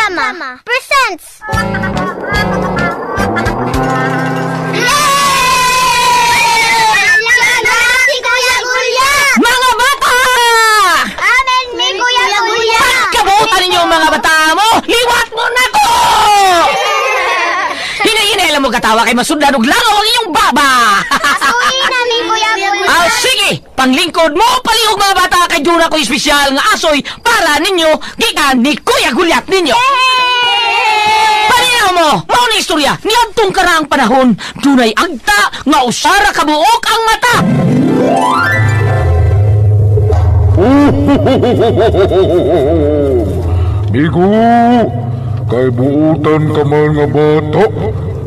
Drama presents. Si Kuya Gulyat! Mga bata! Amen ni Kuya Gulyat! Kabutan ninyo mga bata mo! Liwat mo na ko! Hinay-hinay lang mo katawa kay masudlan og langaw ang inyong baba! Asuhin na ni Kuya Gulyat! Ah, sige! Panglingkod mo, palihog mga bata kay Dura ko espesyal nga asoy para ninyo gikan ni Kuya Gulyat ninyo! Pareho mo! Mao ni istorya, niadtong karaang panahon, dunay agta nga usara kabuok ang mata! Migo, kay buutan ka man nga bata,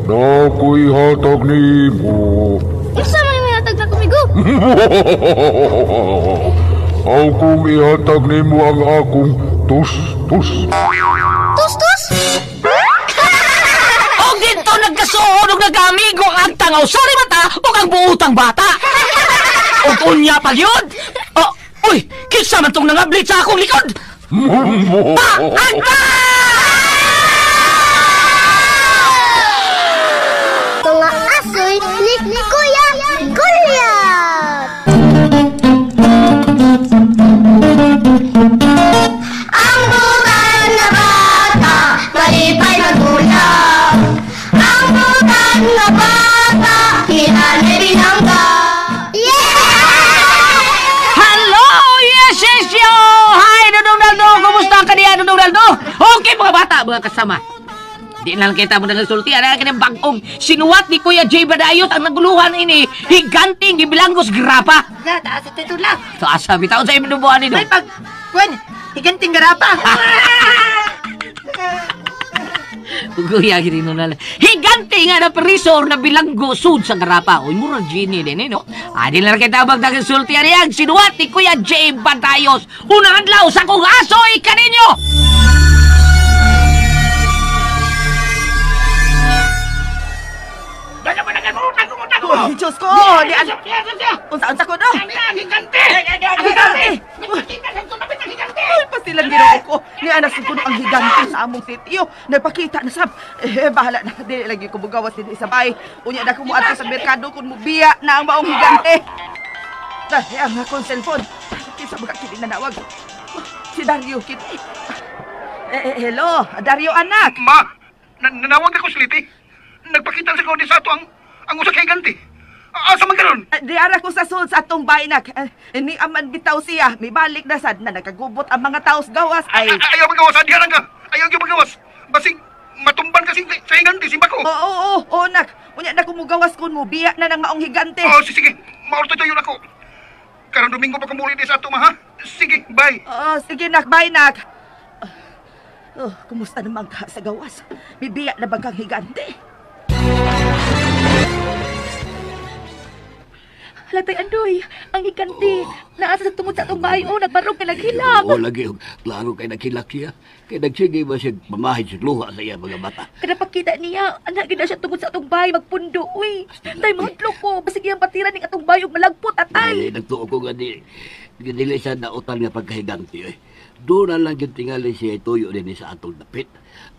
na ako'y hatag nimo. Unsa man may hatag na kumigo? Aw kung ihatag nimo ang akong tus-tus. Tus-tus? Og dito nagkasuod og nagkaamigo ang agta nga usara mata ug ang buutang bata. Og unya pa gyud. Oh, uy, kinsa man tong nangablit sa akong likod? Ta, agta! Mga asoy ni Kuya Gulyat! Ang butan na bata, malipay magulang. Ang butan na bata, hinanay binangga. Yeah! Hello! Yes, yes, yo! Hi, Dudong Daldo! Kumusta ka niya, Dudong Daldo? Okay, mga bata, mga kasama. Di na lang kita mo nagsulti. Ano ang bagong sinuwat ni Kuya Jay Badayos ang naguluhan ini. Higanting gibilangos grapa. Na, taas sa titula. Taas sa bitaon sa imong buwan ni Ay, pag, kwan, higanting garapa. Kuya, gini no na lang. Higante nga na prisor na bilanggo sud sa garapa. Uy, mura genie din eh, no? Adi na lang kita magdagasulti ani ang sinuwat ni Kuya Jay Badayos. Unang adlaw sa kong asoy kaninyo! Uy, Diyos ko! Unsa-unsa ko no? Higante! Uy, pasilang ginoo ko. Ni anak sa kuno ang higante sa among sitio. Nagpakita na sab. Eh, bahala na. Dili lagi ko bugawas din sa bay. Unya na ko muadto sa merkado kun mubiya na ang maong higante. Dahil ang akong cellphone. Kinsa mga kini nanawag. Si Dario kini. Eh, hello, Dario anak. Ma, nanawag ako siliti. Nagpakita sa ko sa ato ang usa ka higante. Asa man karon? Di ara ko sa sud sa atong baynak. Ni aman bitaw siya. Mibalik na sad na nagkagubot ang mga taos gawas ay. Ayaw magawas, diha lang ka. Ayaw gyud magawas. Basig matumban kasi sa higante simba ko. Oo, oo, nak. Unya na kumugawas kun mo biya na nang maong higante. Oh, sige. Maurto tayo nako. Karon Domingo pa kumuli di sa ato ma ha. Sige, bye. Oo, sige nak, bye nak. Oh, kumusta naman ka sa gawas? Bibiya na ba kang higante? Halatay Andoy, ang higante. Naasa sa tungod sa atong bahay, oh, nagbarog ka naghilak. Oo, lagi. Klaro kay naghilak siya. Kay nagsige ba siya pamahid sa luha sa iya mga bata. Kada pagkita niya, anak gina siya tungod sa atong bahay, magpundo, uy. Tay, mahadlok ko. Basig iyang patiran ng atong bahay, ug malagpot, atay. Ay, nagtuo ko nga di, dili siya nautan nga pagkahigante, eh. Doon na lang yung tingali siya ituyo din sa atong dapit.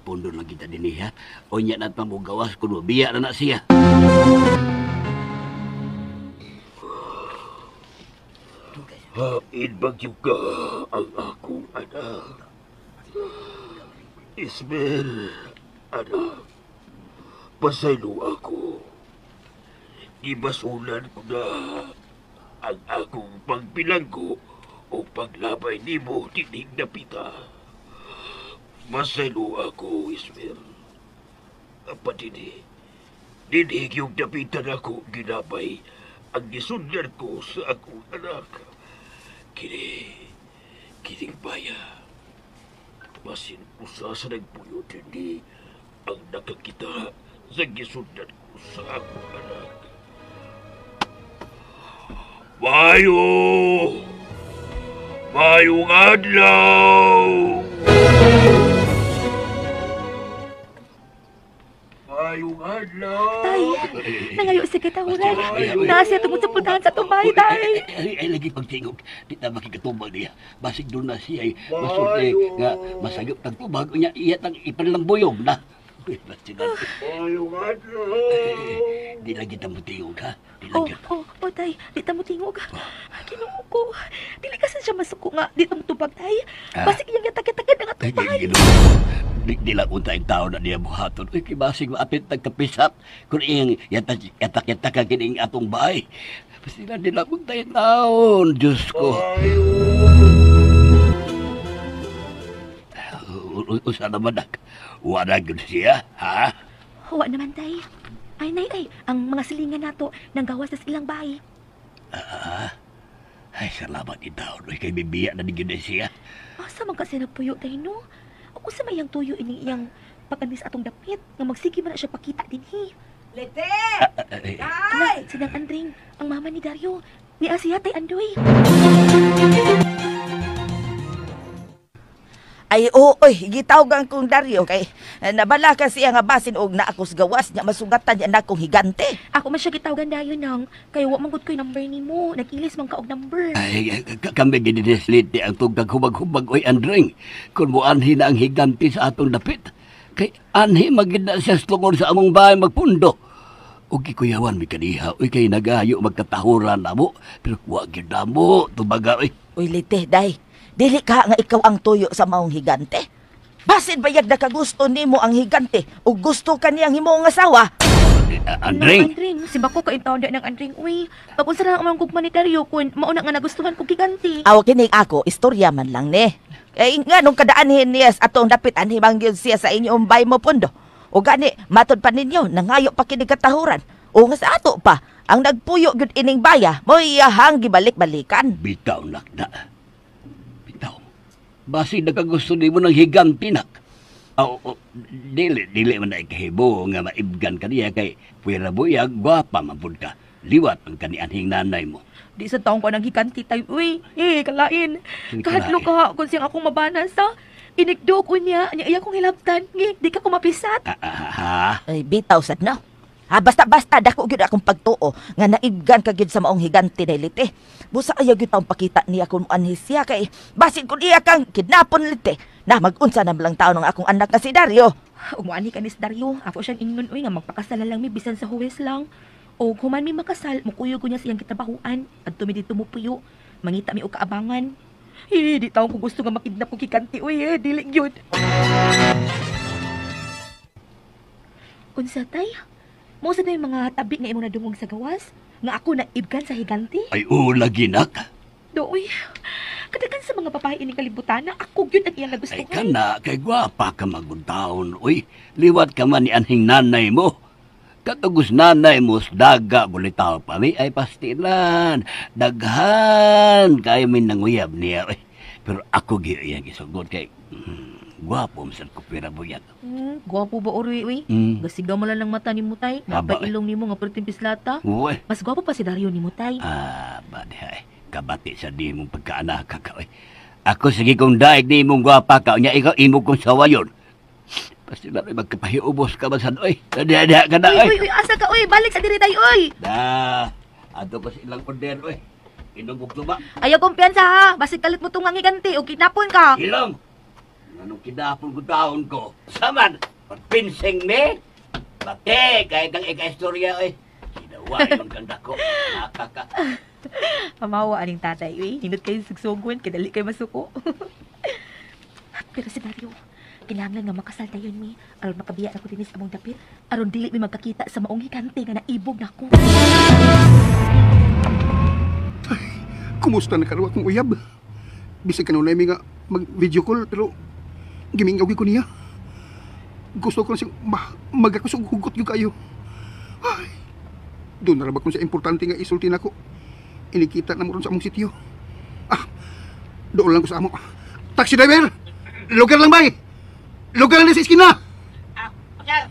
Pundo lang kita din niya. O niya na pamugawas kung mabiya na na siya. Hain bagyo ka ang akong anak. Ismael, anak, pasaylo ako. Gibasulan ko na ang akong pagbilanggo o paglabay nimo tinig na pita. Masaylo ako, Ismael. Apadini, dinhig yung dapitan ako ginabay ang gisundan ko sa akong anak. Kini, kining baya, basin usa sa nagpuyo dini ang nakakita sa gisundan ko sa akong anak. Mayo! Mayong adlaw! Mayong adlaw! Tay, nangayo sa katawaran. Naa siya tungod sa pultahan sa atong bahay, tay. Ay, lagi pagtingog. Di ta makikatubag niya. Basig doon na siya ay masulti nga masagip tagtubag. Unya, iya tang ipanlambuyog na. Di lagi ta mo tingog, ha? Di Oh, lagi. oh, tay, di ta mo tingog. Ginoo ko. Dili kasi siya masuko nga, di ta mo tubag, tay. Basig iyang yatag-yatagan ang atong Ay, bahay. ginoo. Di lang unta ang tao na niya buhaton. Uy, kibasig maapit nagkapisat. Kung iyang yatak-yatak ka kining atong bahay. Basta di lang unta ang taon. Diyos ko. Usa naman nak. Wala gyud siya, ha? Huwa naman, tay. Ay, nay, ay, ang mga silingan nato nang gawas sa ilang bahay. Ay, salamat itaon. Uy, kay bibiya na ni gyud siya. Asa man kasi nagpuyo, tay, no? Ako sa mayang tuyo ining iyang pag-anis atong dapit nga magsige man na siya pakita dinhi. Lete! Ay, Ala, sinang Andring, ang mama ni Dario. Ni Asiya, tay Andoy. Ay oo, oy, gitawgan kong Dario kay nabala ka siya nga basin og naa ko sa gawas nya masugatan niya nakong higante. Ako man siya gitawgan dayon nang kay wa man gud ko'y number nimo. Nag-ilis man ka og number. Ay, kami ginidisliti ang tugtag hubag-hubag oy Andring. Kung mo anhi na ang higanti sa atong dapit. Kay anhi magid na siya tungod sa among bahay magpundo. O gikuyawan mi kaniha, oy kay nagayo magkatahuran na mo. Pero wa gyud na mo, tubaga oy. Uy, Lete, day. Dili ka nga ikaw ang tuyo sa maong higante. Basin bayag nakagusto nimo ang higante o gusto ka niyang himong asawa. Andring, Andring, simba ko kay taon ng Andring, uy. Pag-unsa na ang gugma ni Dario kun mauna nga nagustuhan ko giganti. Aw kining ako, istorya man lang ni. Eh nga nung kadaanhin niya sa atong dapit anhi man gyud siya sa inyong bay mo pundo. O gani matod pa ninyo nangayo pa kini katahuran. O nga sa ato pa ang nagpuyo gyud ining baya mo iyahang gibalik-balikan. Bitaw nak na. Bitaw. Basi nakagusto nimo ng higanti nak. Aw, oh, dili man na ikahibo nga maibgan ka niya kay puwera buyag, gwapa man pud ka. Liwat ang kanianhing nanay mo. Di sa taong ko nang higanti tayo, uy. Eh, kalain. Kalain. Kahadlok ka kung siyang akong mabana sa inikdo ko niya, niya iya kong hilabtan. Ngi, di ka kumapisat. Ha? Ay bitaw sad no. Ha, basta-basta dako gyud akong pagtuo nga naibgan ka gyud sa maong higante dahil Lite. Busa ayaw gyud ang pakita niya kung anhi siya kay basin kun iya kang kidnapon Lite. Na magunsa na lang taon ang akong anak nga si Dario. Umuani ka ni Dario. Ako siyang ingnon, uy, nga magpakasal na lang mi bisan sa huwes lang. O human mi makasal, mukuyog ko niya sa iyang kitabahuan. Adto mi dito mupuyo. Mangita mi og kaabangan. Eh, di taong ko gusto nga makidnap ko giganti, uy, eh, dili gyud. Unsa tay? Mo sa na yung mga tabi nga imong nadungog sa gawas? Nga ako naibgan sa higanti? Ay, oo, lagi nak. Doy, kadagan sa mga babae ini kalibutan na ako gyud ang iyang Ay nagustuhan. kana, kay gwapa ka magudtaon. Uy, liwat ka man ni anhing nanay mo. Katugos nanay mo, daga bulitaw pa mi, ay pastilan. Daghan, kayo may nanguyab niya. Uy, pero ako gyud iyang gisugod kay gwapo masad ko pera buyag. Gwapo ba oroy, uy? Gasigaw mo lang ng mata ni Mutay. Aba, Napay ilong nimo nga perting pislata. Uy. Mas gwapo pa si Dario ni Mutay. Ah, ba di ay. Kabati sa di mong pagkaanak ka, uy. Ako sige kong daig ni mong gwapa ka, unya ikaw imo kong sawayon. Pastilan, uy, magkapahiubos ka man sad, uy. Diha, ka na, Uy, uy. uy, uy, asa ka, uy, balik sa diri tayo, uy. Da, ato ko sa ilang order, uy. Inom kong tuba. Ayaw kumpiyansa ha, basig kalit mo tong higanti o kidnapon ka. Ilong! Anong kidapon ko taon ko? Saman! Pagpinsing ni! Bate! Kahit ang ika-istorya, uy. Ginawa yung ganda ko. Nakaka. Pamawa aning tatay, uy. Hinot kayo sugsugon, kadali kayo masuko. Pero si Dario, kinahanglan nga makasal tayo mi. Aron makabiya na ko dinis among dapit. Aron dili mi magkakita sa maong higante nga naibog nako. Kumusta na karon akong uyab? Bisag kanunay mi nga mag-video call pero gimingaw gyud ko niya. Gusto ko na siyang magakusog hugot gyud kayo. Ay, doon na ra ba kung sa importante nga isulti nako. Inikita na mo ron sa among sityo. Ah, doon lang ko sa amo. Taxi driver! Lugar lang bay! Lugar lang sa iskina! Ah, sir.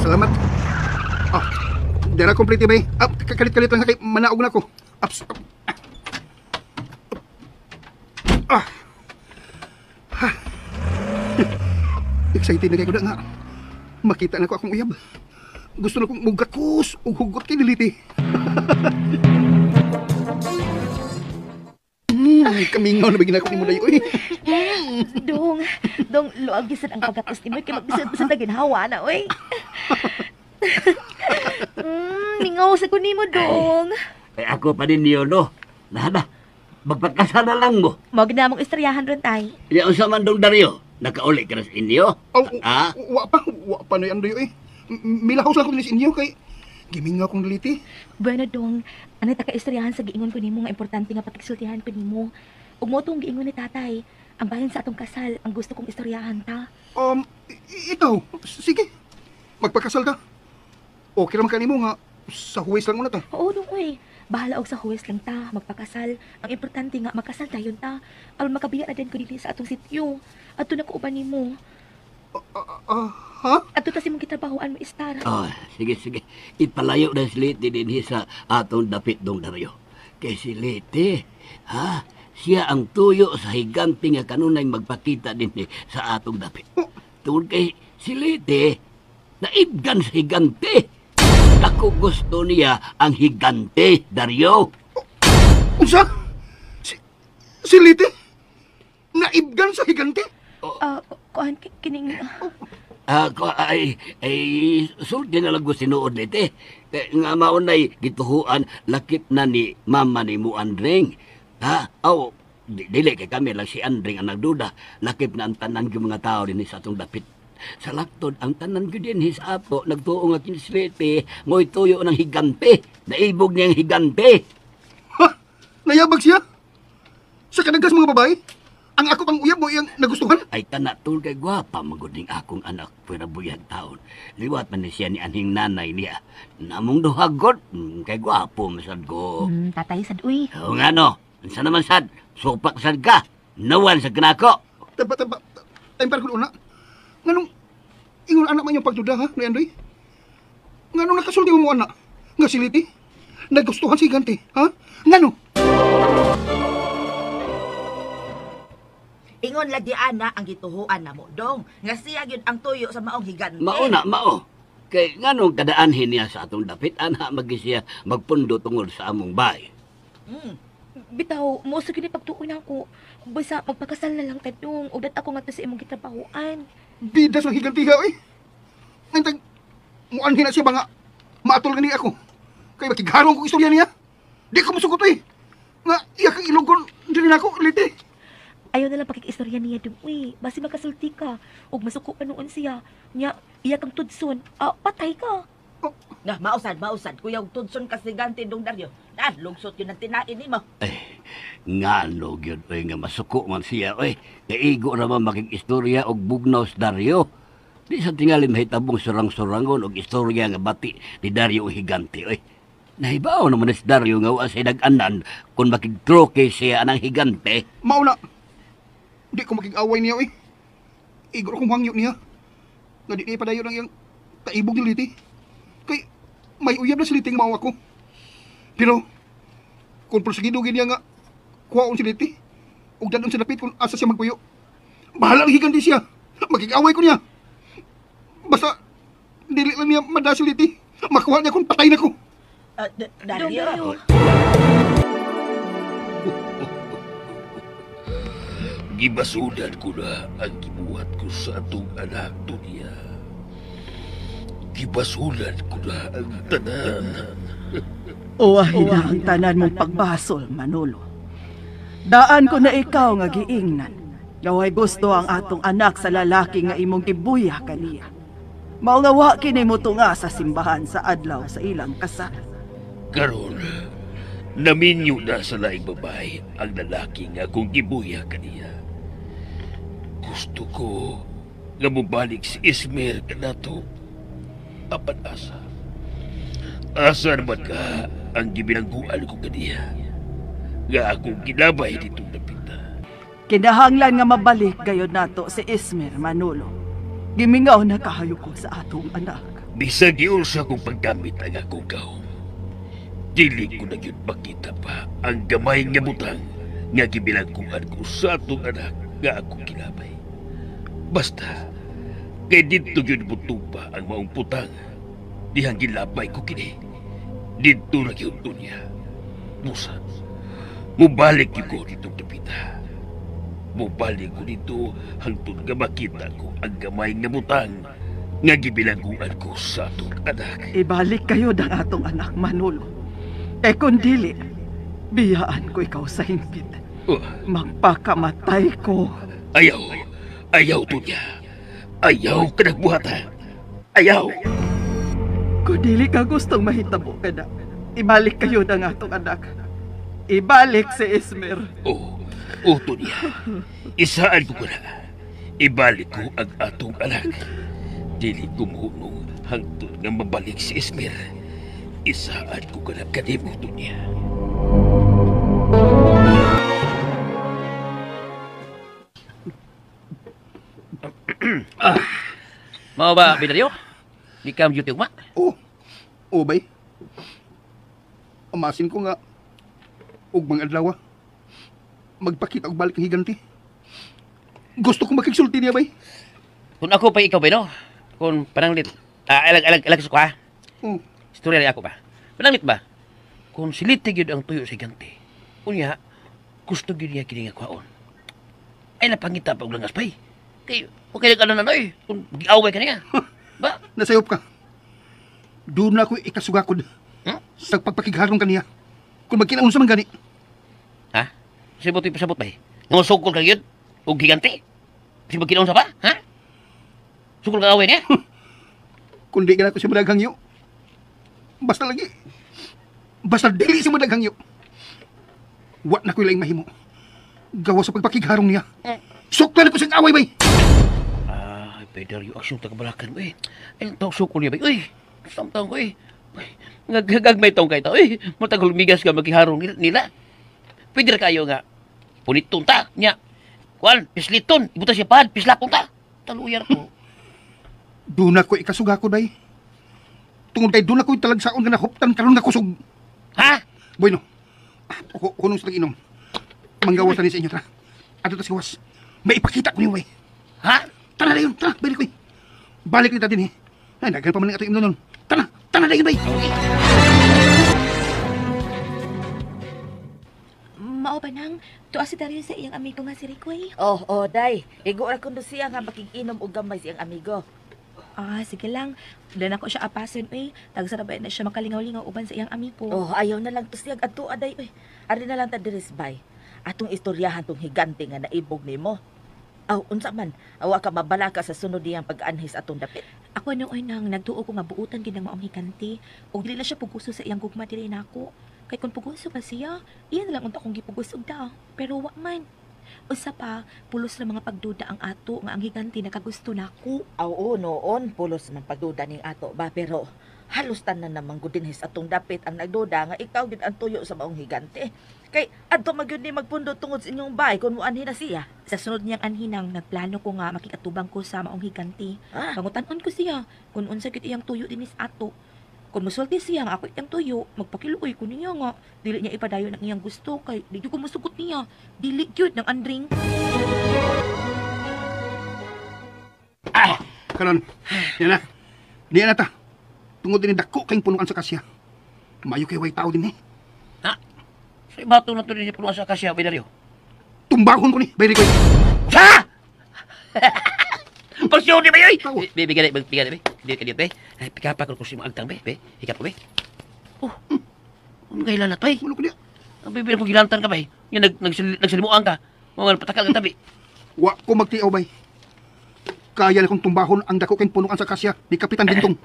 Salamat. Ah, dara complete bay. Ah, kalit-kalit lang kay manaog na ko. Aps. Ah. Ha. Excited na kay ko na nga. Makita na ko akong uyab. Gusto na kong mugakus ug hugot kay Liliti. Kamingaw na ba ginako ni mo dayo oy. Dong, dong, luag gisan ang pagkakus nimo kay magbisod-bisod na ginhawa na oy. Mingaw sa ko nimo, dong. Ay, ako pa din niyo, no? Nada, magpagkasal na lang mo. Mao gid na among istoryahan ron tay. Iya, unsa man dong Dario? Nakauli ka na sa inyo? Aw, Ha? wa pa na andoy oy. Milahaw lang ko dinhi sa inyo kay gimingaw kong Liliti. Bueno, dong, anay ta ka istoryahan sa giingon ko nimo nga importante nga pakigsultihan ko nimo. Ug mo tong giingon ni tatay, ang bahin sa atong kasal ang gusto kong istoryahan ta. Ikaw, sige. Magpakasal ka. Okay raman kanimo nga sa huwes lang una ta. Oo, dong, oy. Bahala og sa huwes lang ta, magpakasal. Ang importante nga makasal dayon ta. Aron makabiya na din ko dinhi sa atong sityo. Adto na ko uban nimo. Ha? Adto ta sa imong gitrabahoan mo istar. Oh, sige, sige. Ipalayo na si Liti dinhi sa atong dapit dong Dario. Kay si Liti, ha? Siya ang tuyo sa higante nga kanunay magpakita dinhi sa atong dapit. Tungod kay si Liti, naibgan sa higante. Ako gusto niya ang higante, Dario. Unsa? Si Liti? Naibgan sa higante? Kuan kining Ay, sulti na lang ko sinuod, Liti. Nga maunay gituhuan, lakip na ni mama ni mo Andring. Ha? Aw, dili kay kami lang si Andring ang nagduda. Lakip na ang tanan yung mga tao din sa atong dapit. Sa laktod, ang tanan ko din sa ato, nagtuo nga kinslete, ngo'y tuyo ng higante. Naibog niyang higante. Ha? Nayabag siya? Sa kanagas mga babae? Ang ako pang uyab mo iyang nagustuhan? Ay kana tul kay gwapa maguding akong anak pwera buyag taon. Liwat man ni siya ni anhing nanay niya. Namong duhagot kay gwapo masad ko. Tatay sad uy. Oo nga no, unsa naman sad, supak sad ka. Nawan sa kanako. Taba, time para una. Nganong ingon anak man yung pagduda ha, Noy Andoy? Nganong nakasulti mo anak? Nga siliti? Nagustuhan si higante, ha? Ngano? Ingon lagi ana ang gituhuan na mo, dong. Nga siya gyud ang tuyo sa maong higante. Mao na, mao. Kay nganong kadaanhin niya sa atong dapit, ana magi siya magpundo tungod sa among bay. Bitaw, mo sa gini pagtuon ako. Basta magpakasal na lang tadong. Udat ako nga to sa imong gitrabahoan. Bidas ng higantiha, oy. Ngantag, muanhin na siya ba nga, maatol gani ako. Kay makigharong kong istorya niya. Di ko musugot, oy. Nga, iya kang ilogon, dili na ako, Liti. Ayaw na lang pakikistorya niya dong, uy. Basi makasulti ka. Ug masuko pa noon siya. Nya, iya kang tudson. Patay ka. Oh. Nga, mausad. Kuya, og tudson ka si higante dong Dario. Na, lungsot yun ang tinain nimo. Ay, nga no, gyud, oy, nga masuko man siya, oy. Kaigo ra man makikistorya og bugnaw sa Dario. Di sa tingali mahitabong surang-surangon og istorya nga bati ni Dario ang higante, oy. Nahibaw naman ni si Dario nga wa siya nag-anan kung makigtroke siya anang higante. Mao na. Di ko makig-away niya, oy. Igor akong hangyo niya. Nga di niya padayon ang iyang kaibog ni Liti. Kay may uyab na si Liti nga mao ako. Pero, kung prosegido gid niya nga kuhaon si Liti, ug dadon sa dapit kung asa siya magpuyo, bahala ang higante siya. Makig-away ko niya. Basta, dili lang niya mada si Liti. Makuha niya kung patay na ko. Dario. Gibasudan ko na ang gibuhat ko sa atong anak, Dunya. Gibasudan ko na ang tanan. Uwahin na ang tanan mong pagbasol, Manolo. Daan ko na ikaw nga giingnan. Gaway gusto ang atong anak sa lalaki nga imong gibuya kaniya. Mao nga wa kini mo tunga sa simbahan sa adlaw sa ilang kasal. Karon, naminyo na sa laing babae ang lalaki nga akong gibuya kaniya. Gusto ko nga mobalik si Ismer kanato. Apan asa. Asa naman ka ang gibinangguan ko kaniya. Nga akong ginabay dito napita. Kinahanglan nga mabalik gayod nato si Ismer, Manolo. Gimingaw na kahayo ko sa atong anak. Bisag giulsa kong paggamit ang akong gahom. Dili ko na gyud makita pa ang gamay nga butang nga gibilangkuan ko sa atong anak nga akong kinabay. Basta, kay didto gyud mutupa ang maong putang. Dihang gilabay ko kini. Dito na gyud niya. Busa, mubalik ko ditong dapita. Mubalik ko dito hangtod nga makita ko ang gamay nga butang nga gibilangguan ko sa atong anak. Ibalik kayo ang atong anak, Manolo. Kay kung dili, biyaan ko ikaw sa hingpit. Magpakamatay ko. Ayaw. Ayaw, Tunya. Ayaw ka nagbuhata. Ayaw. Kung dili ka gustong mahitabo ka na, ibalik kayo ng atong anak. Ibalik si Esmer. Oh, Tunya. Isaan ko na. Ibalik ko ang atong anak. Dili ko muhunong hangtod nga mabalik si Esmer. Isaan ko ka na kanimo, Tunya. Mao ba, Bidario? Di ka duty ugma? Oh, bay. Amasin ko nga og mga adlaw magpakita og balik ang higanti. Gusto ko makigsulti niya, bay. Kung ako pa ikaw, bay, no? Kung pananglit, alag ko, ha? Oh. Istorya na ako ba? Pananglit ba? Kung siliti gyud ang tuyo sa higanti, unya, gusto gyud niya kini nga kuhaon. Ay, napangita pa og langas, bay. Kay, okay lang ka na, oy. Kung giaway ka niya. Ba? Nasayop ka. Doon na ako ikasugakod. Sa pagpakigharong kaniya. Kung magkinaon sa manggani. Ha? Sabot yung pasabot ba eh? Nga sukol ka yun? O gigante? Kasi magkinaon sa pa? Ha? Sukol ka away niya? Kung di ka na ako siya madaghangyo. Basta lagi. Basta dili siya madaghangyo. Wa na ko'y laing mahimo. Gawa sa pagpakigharong niya. Suklan ako siyang away, bay! Ay, Pedro, yung aksyon tagabalakan mo eh. Ay, tawag sukol niya, bay. Uy, samtang ko eh. Ngagagmay taong kayo tao eh. Matag lumigas ka magkiharong nila. Pwede na kayo nga. Puniton ta. Nya. Kuan, pisliton. Ibuta siya pad, pislakon ta. Taluyar ko. Doon ako ikasuga ko, day. Tungod kay doon ako'y talagsaon nga nahuptan karon nga kusog. Ha? Bueno, hunong sa inom. Manggawas na ni sa inyo, tara. Ato ta siwas. May ipakita ko niyo, bay. Ha? Tara na yun, tara. Balik ko eh. Balik nita din eh. Ay, naghan pa man ang ato imnon nun. Tara, tara na yun, bay. Okay. Mao ba nang tuwa si Dario sa iyang amigo nga si Ricoy? Oh, day. Igo ra kundo siya nga makiginom og gamay siyang amigo. Ah, sige lang. Dala ko siya apason, uy. Tagsarabay na siya makalingaw-lingaw uban sa iyang amigo. Oh, ayaw na lang to siya adto aday, uy. Ari na lang ta diris, bay. Atong istoryahan tong higante nga naibog nimo. Aw, unsa man, awa ka mabalaka sa sunod niyang pag-anhis atong dapit. Ako nooy nang nagtuo ko nga buutan gid ang maong higante. Ug dili na siya puguso sa iyang gugma diri nako. Kay kung puguso pa siya, iyan na lang unta akong gipugos og da. Pero wa man. Usa pa, pulos na mga pagduda ang ato nga ang higante nakagusto nako. Aw, oo, noon, pulos man pagduda ning ato ba, pero halos tanan namang gudinhis atong dapit ang nagduda nga ikaw gid ang tuyo sa maong higante. Kay adto magyud ni magpundo tungod sa inyong bahay kung muanhi na siya. Sa sunod niyang anhinang nagplano ko nga makikatubang ko sa maong higante. Ah? Pangutan-on ko siya kung unsa gyud iyang tuyo dinis ato. Kung musulti siya nga ako iyang tuyo, magpakiluoy ko niya nga dili niya ipadayon ang iyang gusto kay di ko musugot niya. Dili gyud ng andring. Ah, karon. Yan na. Niya na ta. Tungod din dako kayong punuan sa kasya. Mayo kay way tao din eh. Ha? Sa ibato na to din punuan sa kasya, Bidario. Tumbahon ko ni, bayri ko. Sa! Pagsyon ni ba yoy? Bigyan, bigyan, be. Dito ka dito, be. Ay, pikapa ko si maagtang, be. Be, hikap ko, be. Oh, ano kailan na to, eh? Ano ko niya? Ang bibili ko gilantan ka, bay. Yan, nagsalimuan ka. Mga patakal ka tabi. Wa ko magtiaw, bay. Kaya na kong tumbahon ang dako kayong punuan sa kasya ni Kapitan Bintong.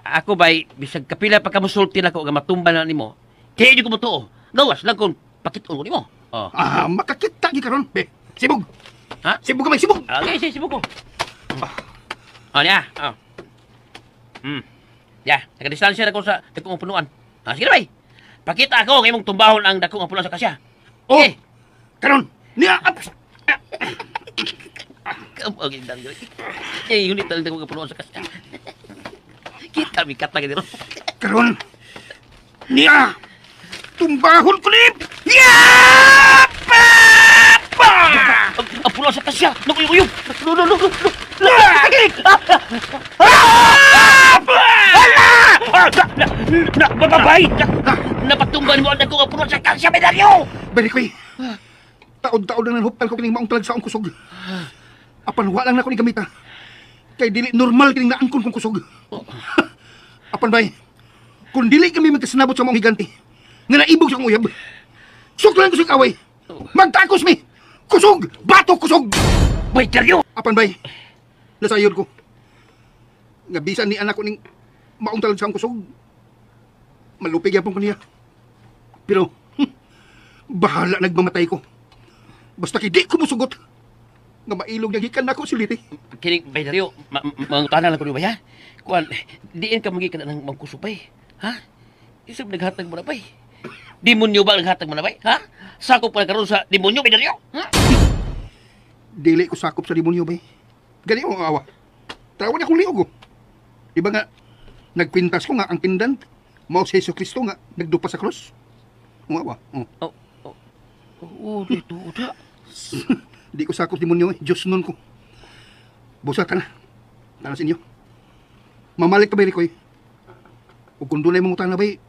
Ako, bay, bisag kapila pa kamusulti na ko nga matumba na nimo. Kaya ko mo tuo. Gawas lang kung pakiton ko nimo. Oh. Ah, makakita gi karon, be. Sibog. Ha? Sibog ka, bay, sibog. Okay, sibog ko. Oh, niya. Oh. Ya, nagadistansya na ko sa dakong punuan. Ah, sige na, bay. Pakita ako ng imong tumbahon ang dakong punuan sa kasya. Oh. Okay. Karon. Niya. Okay, dang. Eh, yun ito ang dakong punuan sa kasya. Kita mi katag dito. Karon. Niya. Tumbahon ko ni. Ya! Pa! Pa! Ang punuan sa kasya. Naguyog-uyog. No, no, no, no. Na, babay! Napatumban mo ang dagko nga puno sa kasya, Medario! Bay Ricoy, taod-taod na nanhuptan ko kining maong talagsaong kusog. Apan wa lang na ko ni gamita. Kay dili normal kining naangkon kong kusog. Apan bay, kung dili kami magkasinabot sa maong higante, nga naibog sa akong uyab, suklan ko sa away. Magtakos mi! Kusog! Bato kusog! Bay, Dario! Apan bay, nasayod ko. Nga bisan ni anak ko ning maong talagsaong kusog, malupig yapon ko niya. Pero, bahala nagmamatay ko. Basta kay di ko musugot. Nga mailog nga gikan nako si Liti. Kining, Bay Dario, mangutana lang ko niyo ba, ha? Kuan, diin ka magikan ng mangkusupay, ha? Isip naghatag mo na, bay. Demonyo ba naghatag mo na, bay? Ha? Sakop ka na karon sa demonyo, Bay Dario? Ha? Dili ko sakop sa demonyo, bay. Gani mo awa. Tawon akong liog, oh. Di ba nga, nagkwintas ko nga ang pendant, mao si Jesu Kristo nga nagdupa sa krus. Ang awa. Oh. Oo, dito, da. Di ko sakop demonyo, eh. Diyos nun ko. Busa, tana. Tana sa inyo. Mamalik ka, bay, Ricoy. O kung doon ay mangutana, bay,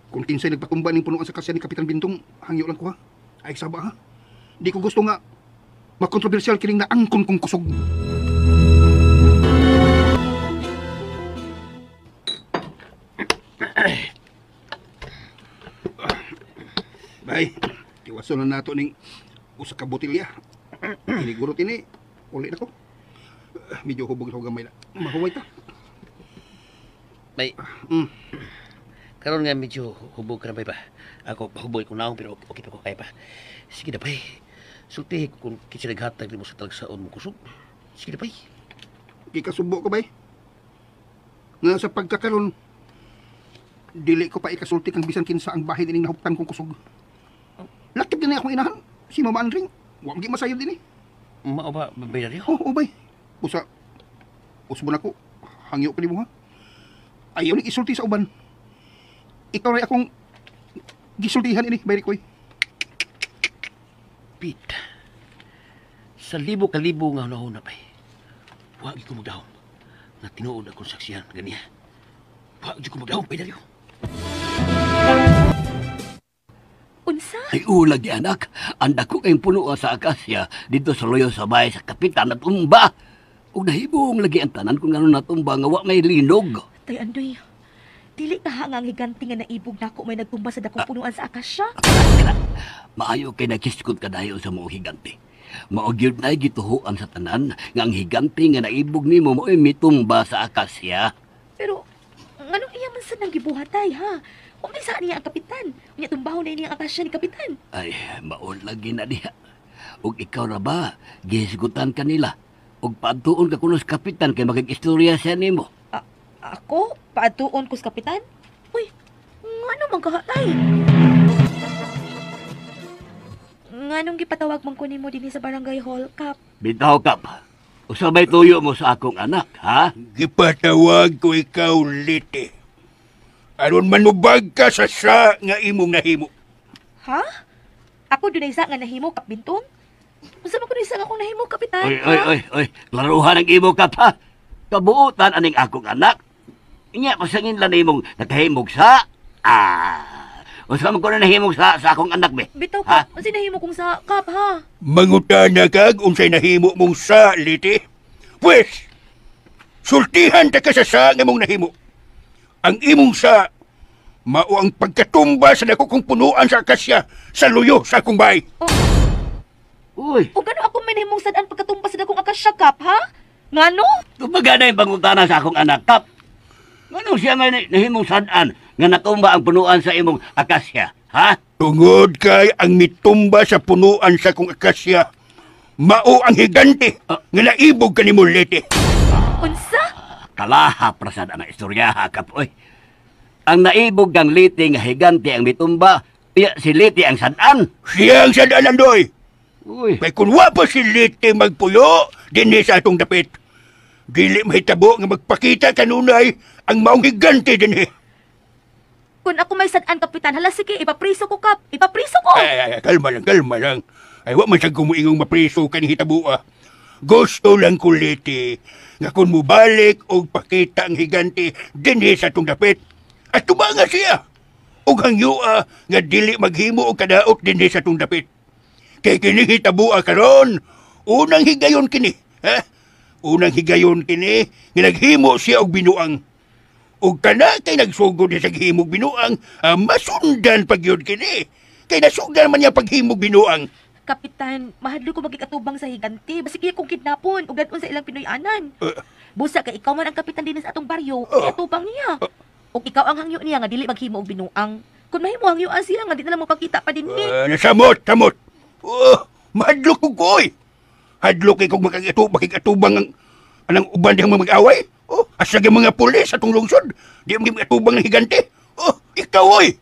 kung kinsay nagpatumba ning punuan sa kasya ni Kapitan Bintong, hangyo lang ko, ha. Ay, saba, ha. Di ko gusto nga makontrobersyal kining naangkon kong kusog. Bay, tiwason na nato ning usa ka botelya. Iniguro tini, uli na ko. Medyo hubog sa gamay na. Mahuway ta. Bay, karon nga medyo hubog ka na, bay ba? Ako, hubog ko naong, pero okay pa ko, kaya pa. Sige na, bay. Sultihi ko kung kinsa naghatag nimo sa talagsaon mo kusog. Sige na, bay. Gikasubo ko, bay. Nga sa pagkakaron, dili ko pa ikasulti kang bisan kinsa ang bahin ining nahuptan kong kusog. Lakip din akong inahan, si Mama Andring. Wa man masayod dinhi. Mao ba, Bay Dario? Oo, bay. Usa, usbon ako. Hangyo pa nimo, ha. Ayaw ning isulti sa uban. Ikaw ray akong gisultihan ini, Bay Ricoy. Pete, sa libo ka libo nga hunahuna, bay, wa gyud ko magdahom nga tinuod akong saksihan ganiya. Wa gyud ko magdahom, Bay Dario. Unsa? Ay ulag di anak, ang dako kayong puno sa akasya dito sa loyo sa bahay sa kapitan natumba. Ug nahibong lagi ang tanan kung ngano natumba nga wa may linog. Tay Andoy, dili ka nga ang higante nga naibog nako may nagtumba sa dakong punuan sa akasya. Maayo kay nakiskot ka dayon sa mga higante. Mao gyud na gituhoan sa tanan nga ang higante nga naibog nimo mao'y mitumba sa akasya. Pero nganong iya man sad nang gibuhatay, ha? Kung may saan niya ang kapitan, unya tumbahon na niya ang akasya ni kapitan. Ay, mao lagi na diha. Ug ikaw ra ba, gihisgutan ka nila. Ug paadtuon ka kuno sa kapitan kay makig-istorya siya nimo. Ako? Paadtuon ko sa kapitan? Uy, ngano man kahatay? Nganong gipatawag man ko nimo dinhi sa barangay hall, Kap? Bitaw, Kap. Usa may tuyo mo sa akong anak, ha? Gipatawag ko ikaw, Liti. Aron manubag ka sa sa nga imong nahimo. Ha? Ako dunay sa nga nahimo, Kap Bintong? Unsa man ko sa nga akong nahimo, kapitan? Oy, oy, oy, oy. Klaruhan ang imo, Kap, ha? Kabuutan aning akong anak. Inya pasangin lang imong nakahimog sa... Ah! Unsa man ko na nahimog sa akong anak, be? Bitaw, Kap. Unsa nahimo kong sa, Kap, ha? Mangutana kag unsay nahimo mong sa, Liti. Pwes, sultihan ta ka sa sa nga imong nahimo. Ang imong sa, mao ang pagkatumba sa dako kong punuan sa akasya sa luyo sa akong bahay. Oh. Uy. O gano ako may nahimong sad-an pagkatumba sa dakong akasya, Kap, ha? Ngano? Kumbaga na yung pangutana sa akong anak, Kap. Ngano siya may nahimong sad-an nga natumba ang punuan sa imong akasya, ha? Tungod kay ang mitumba sa punuan sa akong akasya, mao ang higante nga naibog kanimo, Leti. Unsa? Kalaha prasad ang istorya, ha, Kap, oy. Ang naibog kang Liti nga higante ang mitumba, iya si Liti ang sad-an. Siya ang sad-an, Andoy. Uy. Kay kung wa pa si Liti magpuyo, dinhi sa atong dapit. Dili mahitabo nga magpakita kanunay ang maong higante dinhi. Kung ako may sad-an, kapitan, hala sige, ipapriso ko, Kap. Ipapriso ko! Ay, ay, ay, kalma lang, kalma lang. Ay, wa man siyang kumuingong mapriso kaning hitabo, ah. Gusto lang kuliti nga kung mubalik og pakita ang higante dinhi sa atong dapit. At tumanga siya. Og hangyua nga dili maghimo og kadaot dinhi sa atong dapit. Kay kini hitabua karon, unang higayon kini. Ha? Unang higayon kini nga naghimo siya og binuang. Og kana kay nagsugod siya sa himog binuang, masundan pagyud kini. Kay nasugdan man niya paghimog binuang. Kapitan, mahadlo ko magikatubang sa higante. Basig iya kong kidnapon ug dadon sa ilang Pinoy-anan. Busa kay ikaw man ang kapitan dinhi sa atong baryo, atubang niya. Ug ikaw ang hangyo niya nga dili maghimo og binuang. Kung mahimo hangyoan sila nga di na lang mapakita pa dinhi. Nasamot, samot. Mahadlok ko koy. Hadlok kay kung makikatubang ang anang uban dihang mag-away. Oh, asag ang mga pulis atong lungsod. Di mo atubang ng higante. Oh, ikaw oy.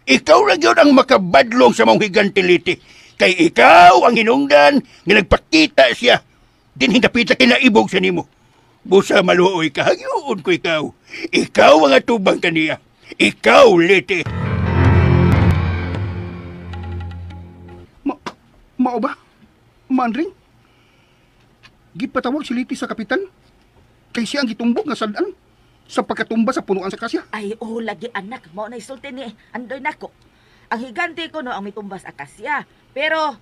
Ikaw ra gyud ang makabadlong sa mong higante liti. Kay ikaw ang hinungdan nga nagpakita siya. Dinhing dapita kinaibog sa nimo. Busa maluoy ka, hangyoon ko ikaw. Ikaw ang atubang kaniya. Ikaw, Liti. Mao ba? Maandring? Gipatawag si Liti sa kapitan. Kay siya ang gitumbok nga sad-an sa pagkatumba sa punuan sa kasya. Ay, oh, lagi anak. Mao na isulti ni Andoy nako. Ang higante ko no ang mitumbas akasya. Pero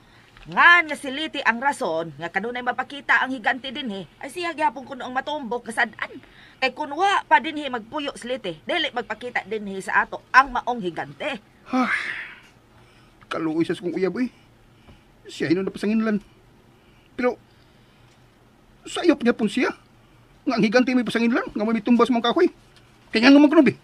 nga si Liti ang rason nga kanunay mapakita ang higante dinhi, ay siya gyapon kuno ang matumbok kasad-an. Kay kunwa pa dinhi magpuyo si Liti, dili magpakita dinhi sa ato ang maong higante. Ha. Kaluoy sa kong uyab oy. Siya hinon na pasanginlan. Pero sayop niya pun siya. Nga ang higante may pasanginlan, nga may mitumbas mong kahoy. Kaya nga naman kuno bi.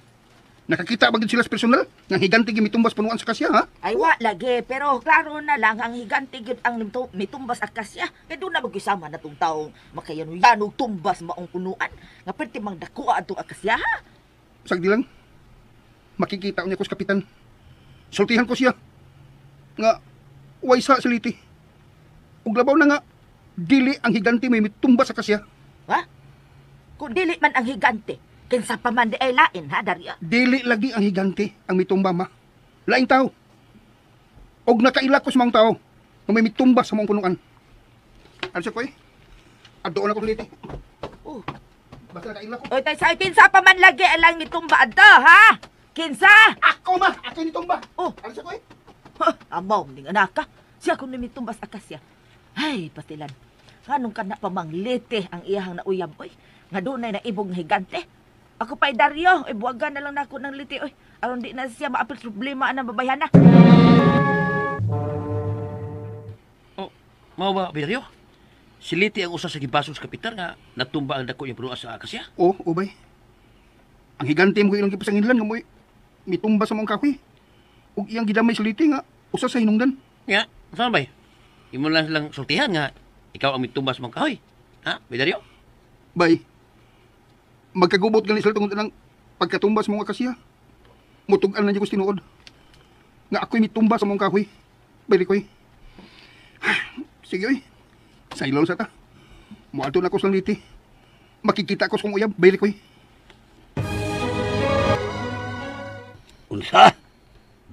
Nakakita ba gid sila sa personal? Nga ang higante gyud mitumbas punuan sa kasya, ha? Ay wa lagi, pero klaro na lang ang higante gyud ang mitumbas sa kasya. Kay doon na magisama na tong taong makayano-yanog tumbas maong punuan. Nga perti mang dakuha atong akasya, ha? Sagdi lang. Makikita niya ko sa kapitan. Sultihan ko siya. Nga way sa siliti. Ug labaw na nga dili ang higante may mitumbas sa kasya. Ha? Kung dili man ang higante, kinsa pa man di ay lain, ha, Daria? Dili lagi ang higante ang mitumba, ma. Laing tao. Og nakaila ko sa mga tao nga may mitumba sa mga punuan. Ano siya ko eh? Adoon ako liti. Oh. Basta nakaila ko. Oy, tay, sa kinsa pa man lagi ang mitumba adto, ha? Kinsa? Ako, ma! Ako yung mitumba! Oh. Ano siya ko eh? Amaw, ning anak ka. Siya kung mitumba sa akasya. Ay, pasilan. Anong kana pa mang liti ang iyahang nauyab, oy. Nga doon ay naibog ng higante. Ako pa'y Dario, ay buwagan na lang nako ng liti, oy. Aron di na siya maapil problema anang babayhana. Oh, mao ba, Dario? Si Liti ang usa sa gibasong sa kapitan nga natumba ang dako niyang punuan sa akasya. Oo, oh, ubay. Ang higante mo ilang gipasanginlan nga mo'y mitumba sa mong kahoy. Ug iyang gidamay si Liti nga usa sa hinungdan. Nga, saan bay? Imo lang silang sultihan nga ikaw ang mitumba sa mong kahoy. Ha, Dario? Bay, magkagubot gani sila tungod ng pagkatumba sa mong akasya. Mutug-an na niya ko sa tinuod. Nga ako'y mitumba sa mong kahoy. Bay, Rikoy. Sige, oy. Sa ilaw sa ta. Muadto na ko sa liti. Makikita ko sa kong uyab. Bay, Rikoy. Unsa?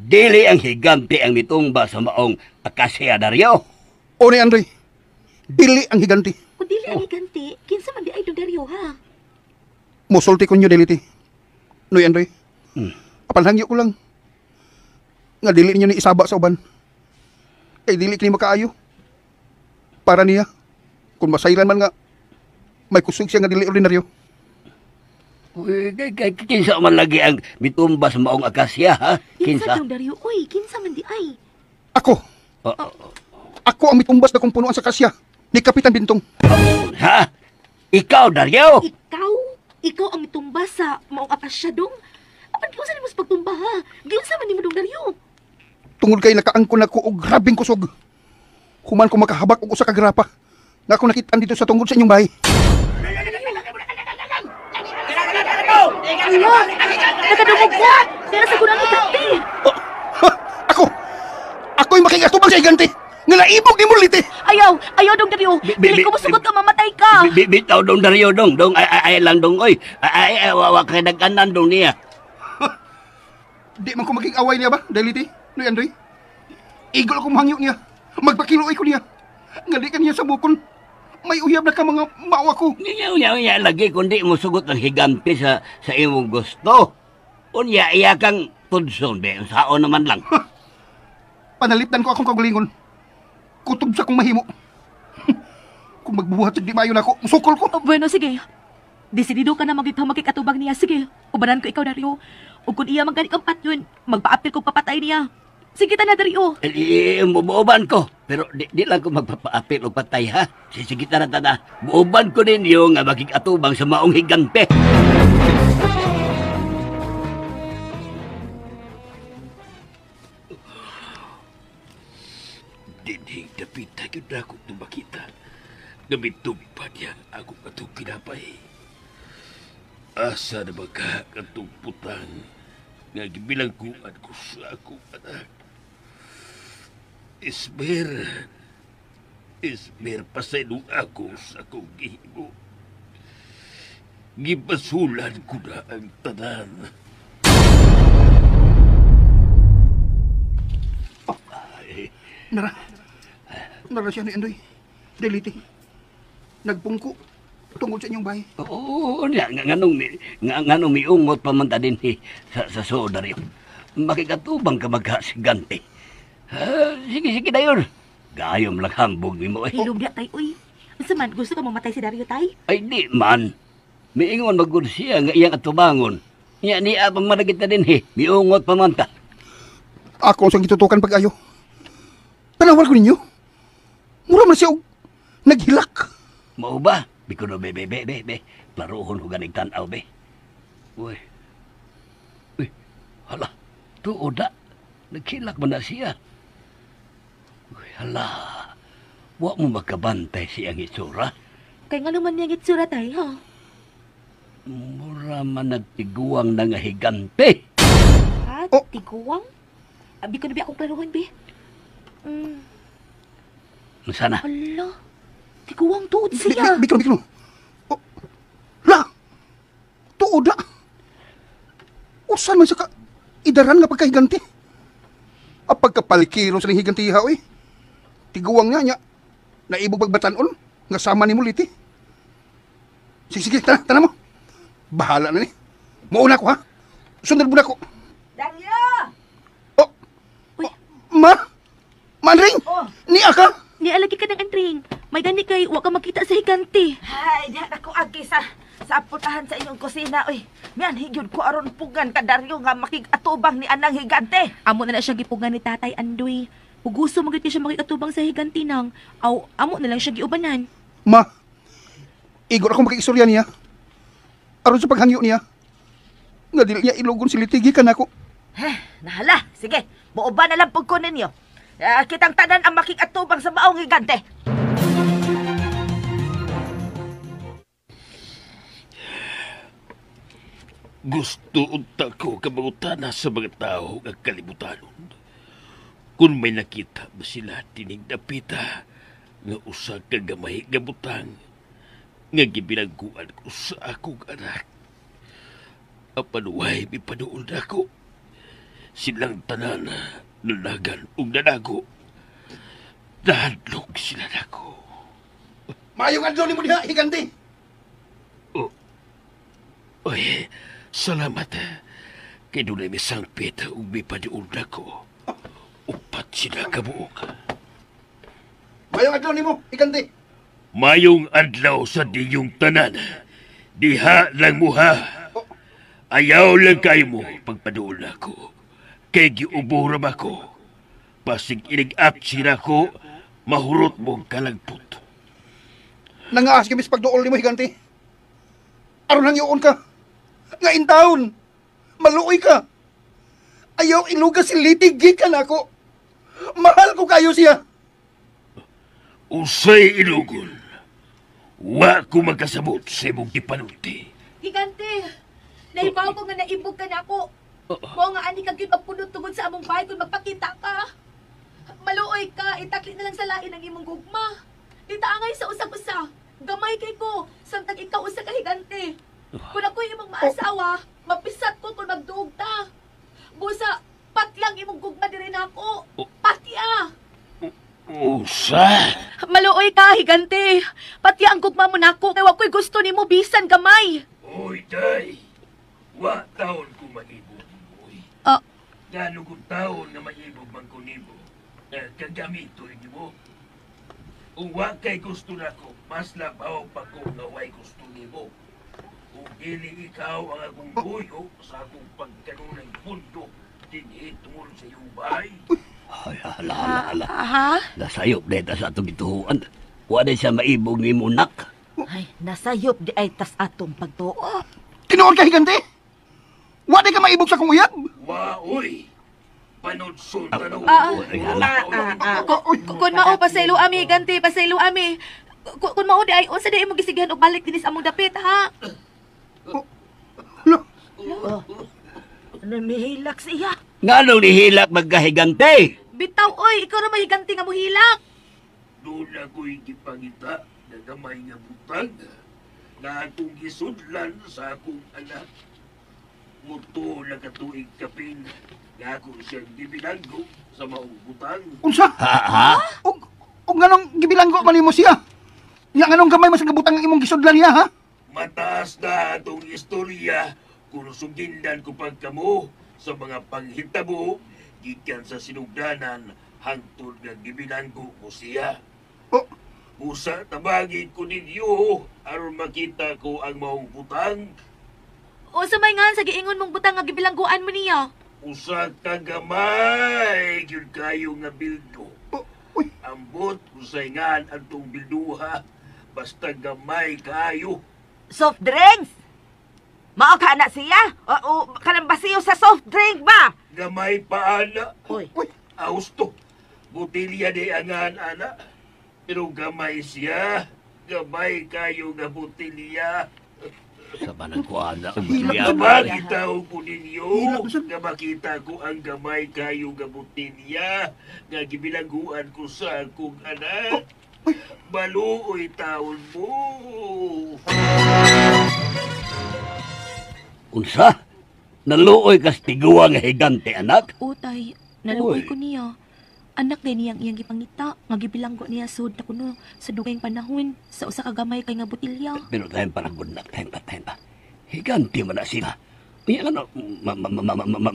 Dili ang higante ang mitumba sa maong akasya, Dario. O ni Andre, dili ang higante. Kung dili ang higante, kinsa man di ay dong Dario, ha? Musulti ko niyo, Deliti. Noy, Andre. Apan hangyo ko lang. Nga dili niyo ni isaba sa uban. Kay dili kini makaayo. Para niya, kung masayran man nga, may kusog siya nga dili ordinaryo. Uy, kinsa man lagi ang mitumba sa maong akasya, ha? Kinsa Kinsa? dong Dario, oy, kinsa man di ay. Ako. Oh. Ako ang mitumbas na kong punuan sa akasya ni Kapitan Bintong. Ha? Ikaw, Dario? Ikaw? Ikaw ang mitumba sa maong akasya, dong? Apan giunsa nimo sa pagtumba, ha? Giunsa man nimo dong Dario? Tungod kay nakaangkon ako og grabeng kusog. Human ko makahabak og usa ka grapa nga ako nakitaan dito sa tungod sa inyong bahay. Hala! Nakadungog ko! Dara sa kunang higante! Oh, ha, ako! Ako'y makigatubang sa higante! Nga naibog ni Mulite! Ayaw! Ayaw, dong Dario! Dili ko musugot ka, mamatay ka! Bitaw, dong Dario, dong. Dong, ay, ay lang, dong, oy. Ay, ay, wawa kay nag-anan, dong niya. Di man ko maging away niya ba, Deliti? Noy Andoy? Igol ako mahangyo niya. Magpakiluoy ko niya. Nga di ka niya sa bukon. May uyab na ka mga maawa ko. Unya, lagi kundi mo sugot ang higante sa imong gusto. Unya, iya kang tudson, be. Saon naman lang. Panalipdan ko akong kaugalingon. Kutob sa kong mahimo. Kung magbuhat sa di mayo na ako, sukol ko. Oh, bueno, sige. Desidido ka na makikatubang niya. Sige, ubanan ko ikaw, Dario. O kung iya maganik ang patyon, magpaapil kong papatay niya. Sige ta na, Dario. Buuban ko. Pero di lang ko magpapaapil o patay, ha? Sige ta na, tana. Buuban ko ninyo nga makikatubang sa maong higante. Dinhing dapita yun na akong tumakita. Gamitong pa niya akong atong kinapay. Asa na ba ka katong putang nga gibilangkuan ko sa akong anak. Ismer, pasaylo ako sa akong gihimo. Gipasulan ko na ang tanan. Oh. Nara siya ni Andoy. Delete. Nagpungko tungod sa inyong bahay. Oo, nganong miungot pa man ta din sa soda rin. Makikatubang ka magkasigante. Sige, dayon. Gayom lang hambog ni mo eh. Hilom niya, tay, uy. Unsa man, gusto ka mamatay si Dario, tay? Ay, di man. Miingon magud siya nga iyang atubangon. Nya niya pang managit na din eh. Miungot pa man ta. Ako ang gitutukan pag-ayo. Tanawal ko ninyo. Mura man siya og naghilak. Mao ba? Biko no, be. Klarohon ko ganing tan-aw, be. Uy. Uy, hala. Tuod na. Naghilak man na siya. Uy, hala. Wa mo makabantay siyang itsura. Kay nga naman niyang itsura, tay, ha? Mura man nagtiguang na nga higante. Ha? Oh. Tiguang? Abi ko na bi akong klaruhan, be. Sana? Hala. Tiguang tuod siya. Biko. Oh. La! Tuod na! Usan man siya ka idaran nga pagkahigante? Ang pagkapalikiro sa higante iha, oy. Tiguang nga niya. Naibog pagbatanon, nga sama ni Muliti. Sige, tana mo. Bahala na ni. Mauna ko, ha? Sundan mo na ko. Dario! Oh! Uy. Ma! Manring! Oh. Niya ka! Nialagi ka ng Andring. May gani kay wa ka makita sa higante. Ay, diyan ako agi sa putahan sa inyong kusina, oy. Miyan higyod ko aron pugan ka Dario nga makig-atubang ni anang higante. Amo na siya gipugan ni Tatay Andoy. Puguso magyud siya makikatubang sa higante nang aw amo na lang siya giubanan. Ma, igor ako makiistorya niya. Aron sa paghangyo niya. Nga dili niya ilugon si Litigi kanako. Heh, nahala. Sige, buoba na lang pug ko ninyo. Kitang tanan ang makig-atubang sa maong higante. Gusto unta ko kamangutana sa mga tao nga kalibutanon. Kung may nakita ba sila tinig dapita nga usa ka gamay nga butang nga gibilangguan ko sa akong anak. Apanuway mipaduol nako. Silang tanan nalagan ug nanago. Nahadlok sila nako. Maayong adlaw nimo diha, higante. Oh. Oy, salamat. Kay dunay misangpit ug mipaduol nako. Upat sila kabuok. Mayong adlaw nimo, higante. Mayong adlaw sa diyong tanan. Diha lang muha. Ayaw lang kayo mo pagpaduol nako. Kay giubo ra ba ko. Pasig inig-up sila ko, mahurot mong kalagpot. Nangaas kami sa pagduol nimo, higante. Aron hangyoon ka. Nga in town. Maluoy ka. Ayaw ilugas si Litig gikan ako. Mahal ko kayo siya. Usay ilugon. Wa ko magkasabot sa imong gipanulti. Higante, naibaw ko nga naibog ka nako. Mao nga ani ka gyud magpunot tungod sa among bahay kung magpakita ka. Maluoy ka, itakli na lang sa lain ang imong gugma. Ditaangay sa usag-usa. Gamay kay ko, samtang ikaw usa ka higante. Kung ako'y imong maasawa, mapisat ko kung magduog ta. Busa, patlang imong gugma diri nako. Patya! Usa! Maluoy ka, higante. Pati ang gugma mo nako kay wa ko'y gusto nimo bisan gamay. Oy, day. Wa taon ko maibog mo, oy. Ah. Gano kong taon nga maibog man ko nimo. Kagamitoy nimo. Kung wa kay gusto nako, mas labaw pa ko nga way gusto nimo. Kung dili ikaw ang akong buyo sa akong pagkanunay pundo, dinhi tungod sa iyong bahay. Ay, hala, hala, hala. Ha? Nasayop na ita sa atong gituhuan. Wa na siya maibog ni Munak. Ay, nasayop di ay tas atong pagtuo. Tinuod ka, higante? Wa di ka maibog sa akong uyab? Wa, oy. Panudson na Ay, hala. Kung mao pasaylo ami, higante, pasaylo ami. Kung mao di ay unsa di imong gisigihan og balik dinhi sa among dapit, ha? Hala, Oh. Namihilak siya. Nganong nihilak magkahigante? Bitaw oy, ikaw ra may higante nga mohilak. Doon ako'y gipangita na gamay nga butang na akong gisudlan sa akong anak. Muto na katuig kapin na ako siyang gibilanggo sa maong butang. Unsa? Ha, ha? Og nganong gibilanggo man nimo siya? Nya nganong gamay man sa gabutang ang imong gisudlan niya, ha? Mataas na atong istorya kung sugindan ko pagkamo sa mga panghitabo gikan sa sinugdanan hangtod nga gibilanggo ko siya. Oh. Busa tabagi ko ninyo aron makita ko ang maong butang. Unsa may ngan sa giingon mong butang nga gibilangguan mo niya? Usa ka gamay gyud kayo nga bildo. Oh, uy. Ambot usay ngan atong bilduha basta gamay kayo. Soft drinks? Mao ka na siya? O kanang basiyo sa soft drink ba? Gamay pa ana. Uy. Uy. Austo. Botilya di angan ana. Pero gamay siya. Gamay kayo nga botilya. Sa manang kuana. Hilak Makita ko ninyo. Hilak, sir. Nga makita ko ang gamay kayo nga botilya. Nga gibilangguan ko sa akong anak. Baluoy taon mo. Unsa? Naluoy kas tiguwa nga higante, anak? Utay, naluoy Uy. ko niya. Anak din niyang iyang gipangita, nga gibilanggo niya sud na kuno sa dugayng panahon sa usa ka gamay kay nga botilya. Pero tayo pa good na, tayo pa. Higante man na sila. Unya ano,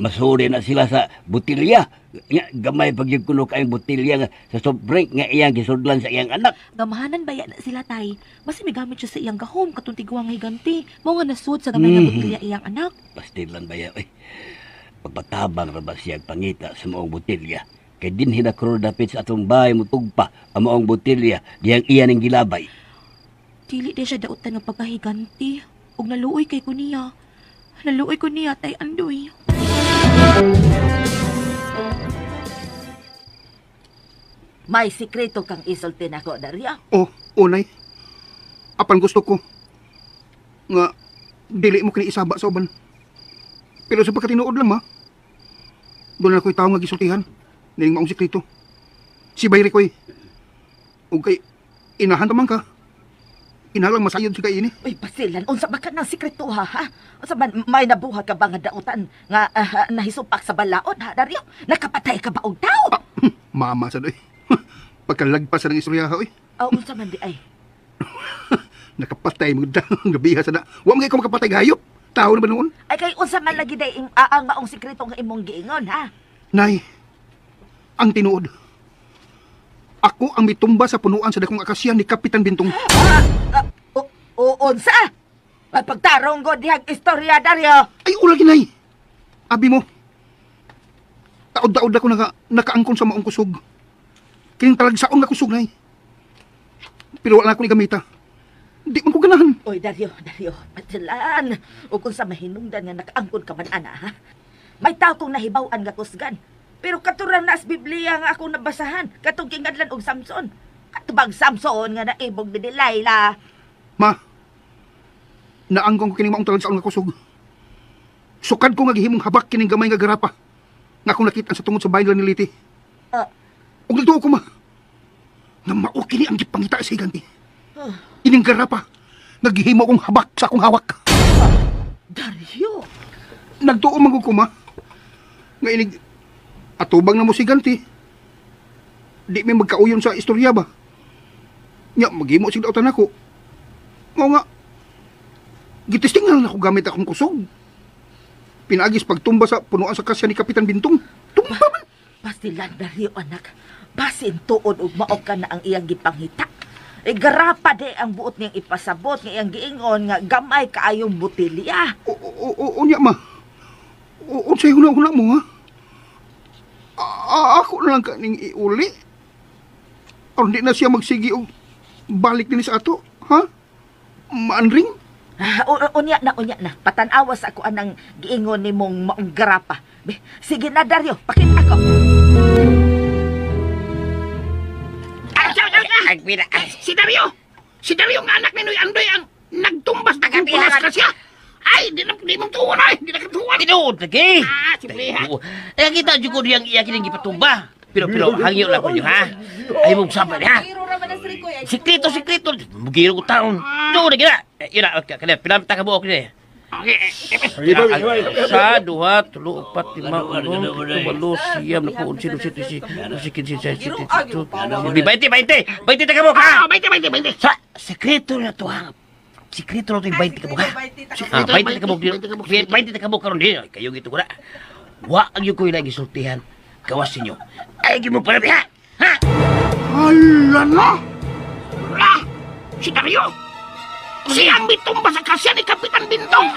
masuri na sila sa botilya. Nga, gamay pag yung kuno kayong botilya nga sa soft drink nga iyang gisudlan sa iyang anak. Gamahanan baya na sila tay. Basta may gamit siya sa iyang gahom katong tiguang nga higante. Mao nga nasud sa gamay nga botilya iyang anak. Pastilan ba ya, oy. Pagpatabang ra ba siya pangita sa maong botilya. Kay din hinakro dapit sa atong bahay mutugpa ang maong botilya diyang iya ning gilabay. Dili di siya dautan nga pagkahiganti. Ug naluoy kay ko niya. Naluoy ko niya tay Andoy. May sikreto kang isulti nako, Dario. Oh, unay. Apan gusto ko nga dili mo kini isaba sa uban. Pero sa pagkatinuod lang ma. Doon na ko'y tao nga gisultihan. Nining maong sikreto. Si Bayri ko'y. Ug kay inahan man ka. Inalang masayod si kay ini. Uy, basilan, unsa ba ka ng sikreto ha, ha? Unsa man may nabuhat ka ba nga dautan nga nahisupak sa balaod ha, Dario? Nakapatay ka ba og tao? Mama sa doy. Pagkalagpas sa ng istorya ha, oy. Oh, unsa man di ay? Nakapatay mo gabi ha sa na. Wa man kay ko makapatay gayop. Tao na ba noon? Ay kay unsa man lagi day ang maong sikreto nga imong giingon ha? Nay, ang tinuod. Ako ang mitumba sa punuan sa dakong akasya ni Kapitan Bintong. O unsa? Ay pagtarong ko dihag istorya, Dario. Ay, ula ginay. Abi mo. Taod-taod ako nakaangkon sa maong kusog. Kining talagsaon nga kusog, nay. Pero wala na ako ni gamita. Di man ko ganahan. Oy, Dario, Dario, patilan. O kung sa mahinungdan nga nakaangkon ka man, ana, ha? May tao kong nahibaw-an nga kusgan. Pero katurang na sa Biblia nga akong nabasahan. Katong kingadlan og Samson. Katubang Samson nga naibog ni Delilah. Ma, naangkon ko kining maong talagsaon nga kusog. Sukad ko nga gihimong habak kining gamay nga garapa. Nga akong nakita sa tungod sa bahay nila ni Liti. Ug nagtuo ko, ma, nga mao kini ang gipangita sa higanti. Ining garapa, naghihimo akong habak sa akong hawak. Dario! Nagtuo man ko, ma, nga inig atubang na mo si ganti. Di may magkauyon sa istorya ba? Nya maghimo sig dautan ako. Mao nga gitesting na lang ako gamit akong kusog. Pinaagis pagtumba sa punuan sa kasya ni Kapitan Bintong. Tumba man. Pastilan Dario anak. Basin tuod ug mao ka na ang iyang gipangita. E garapa di ang buot niyang ipasabot nga iyang giingon nga gamay kaayong botelya. O unya ma. Unsay huna-huna mo ha? Ako na lang kaning iuli. Aron di na siya magsigi og balik dinhi sa ato, ha? Maanring? Unya na, unya na. Patan-awas ako anang giingon nimong maong garapa. Be, sige na Dario, pakita ko. Si Dario! Si Dario nga anak ni Noy Andoy ang nagtumbas na kang pulas ka siya! Ay, di na di mong tuwan ay! Di na katuwan! Tinuod lagi. Ah, simple ha! Nakita jud ko diyang iya kining gipatumba. Pero hangyo lang ko niyo ha. Ay mong sabay ha. Sikreto, sikreto. Mugiro ko taon. Doon na gina. Yun na, kaya pinamta ka buok ni. Sa, duha, tulo, upat, lima, unom, pito, walo, siyam, napu, unsi, dusi, trisi, dusi, kinsi, sesi, sesi, bainte, bainte! Bainte ta ka buok, ha? Bainte, bainte, bainte! Sa, sikreto na to, ha? Sikreto na to yung bainte ka buok, ha? Bainte ta ka buok, bainte ta ka buok karon din. Kayo gito ko na. Wa ang yung ko yung gisultihan. Gawas ninyo. Ay, gimo pa ha? Ha? Hala na! Ah! Si Dario! Siyang mitumba sa kasya ni Kapitan Bintong!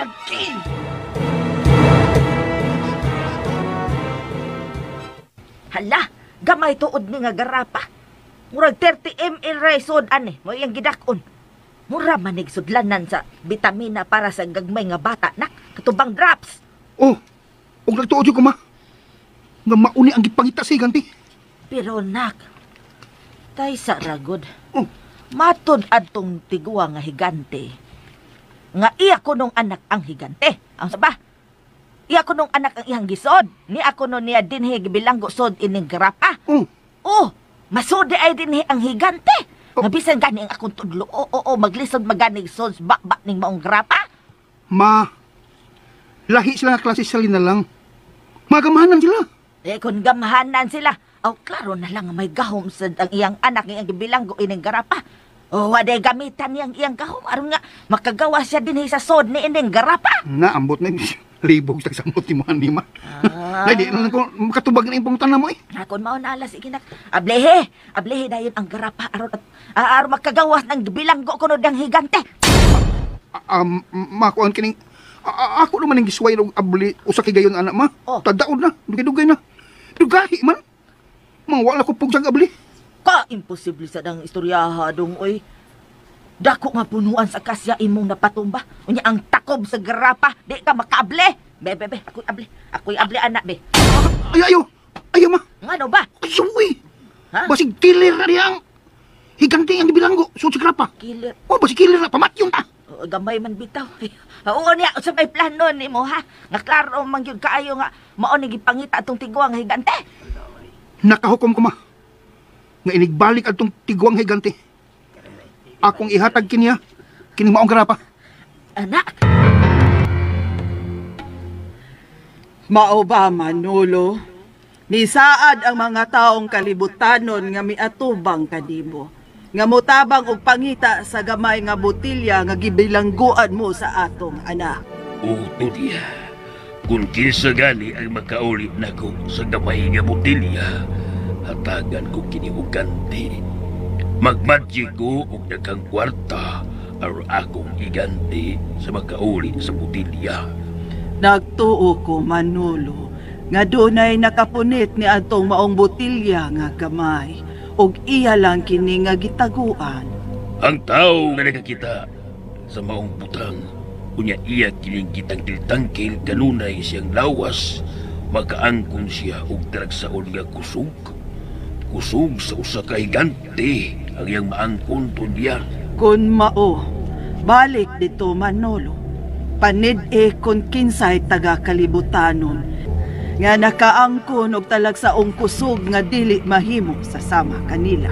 Hala, gamay tuod ni nga garapa. Murag 30 ml ra sud ani, mo iyang gidak-on. Mura manig sudlanan sa bitamina para sa gagmay nga bata nak, katubang drops. Oh, og nagtuod jud ko ma. Nga mauni ang gipangita sa higanti. Pero nak, tay sa ragod. Oh. Matud adtong tiguang nga higante. Nga iya ko nung anak ang higante. Ang saba. Iya ko nung anak ang iyang gisod. Ni ako no niya dinhi gibilanggo sod ining grapa. Oh. Oh, masudi ay dinhi ang higante. Oh. Nga bisan gani ang akong tudlo. Oo, oo, maglisod maganig sod ba ning maong grapa. Ma, lahi sila nga klase sa linalang. Magamahanan sila. Eh, kung gamhanan sila, aw, klaro na lang may gahom sa ang iyang anak nga iyang gibilanggo ining garapa. O, waday gamitan niyang iyang gahom aron nga makagawa siya dinhi sa sod ni ining garapa. Naambot na libog sa samot ni mo ni ma. Ah. Ay, di na lang ko makatubag na yung pangutan na mo eh. Akon mao na alas ikinak. Ablehe, ablehe dayon ang garapa aron at aron makagawas ng bilanggo kuno dang higante. Makuan kining ako naman ang gisway og abli usa kay gayon anak ma. Oh. Tadaon na, dugay-dugay na. Dugahi man. Mawala ko pugsang abli. Ka imposible sa dang istoryaha dong oy. Dako nga punuan sa kasya imong napatumba. Unya ang takob sa garapa, di ka makaable. Be be be, ako'y able. Ako'y able anak be. Ay ayo. Ayo ma. Ngano ba? Ayuy. Ha? Basig killer na diyang higante ang gibilanggo sud sa grapa. Killer. Oh, basig killer na pamatyon ta. Oo, gamay man bitaw. Oo niya, sa may plano nimo ha. Nga klaro man gyud kaayo nga mao ni gipangita atong tiguang higante. Nakahukom ko ma. Nga inigbalik adtong tiguang higante. Akong ihatag kiniya kining maong grapa. Anak, Mao ba, Manolo? Nisaad ang mga taong kalibutanon nga miatubang kanimo. Nga motabang og pangita sa gamay nga botilya nga gibilangguan mo sa atong anak. O Tudia, kung kinsa gani ang makauli nako sa gamay nga botilya, hatagan ko kini og ganti. Magmadyi ko og daghang kwarta aron akong iganti sa makauli sa botilya. Nagtuo ko, Manolo, nga dunay nakapunit ni atong maong botilya nga gamay og iya lang kini nga gitaguan. Ang tao nga nakakita sa maong butang, unya iya kining gitangkil-tangkil kanunay siyang lawas, makaangkon siya og taragsaon nga kusog. Kusog sa usa ka higante ang iyang maangkon Tudia. Kun mao, balik dito, Manolo. Panid-e kun kinsay taga kalibutanon nga nakaangkon og talagsaong kusog nga dili mahimo sa sama kanila.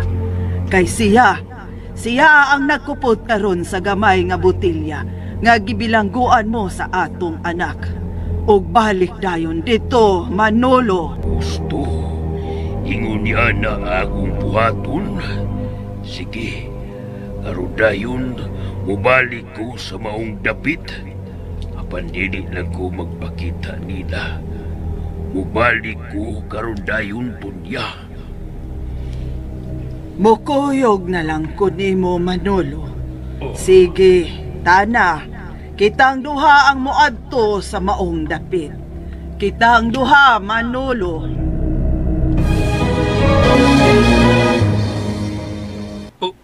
Kay siya, siya ang nagkupot karon sa gamay nga botilya nga gibilangguan mo sa atong anak. Og balik dayon dito, Manolo. Gusto, ingon niya na akong buhaton. Sige, Aron dayon, mubalik ko sa maong dapit. Apan dili lang ko magpakita nila. Mubalik ko karon dayon punya. Mukuyog na lang ko nimo, Manolo. Sige, tana. Kitang duha ang moadto sa maong dapit. Kitang duha, Manolo.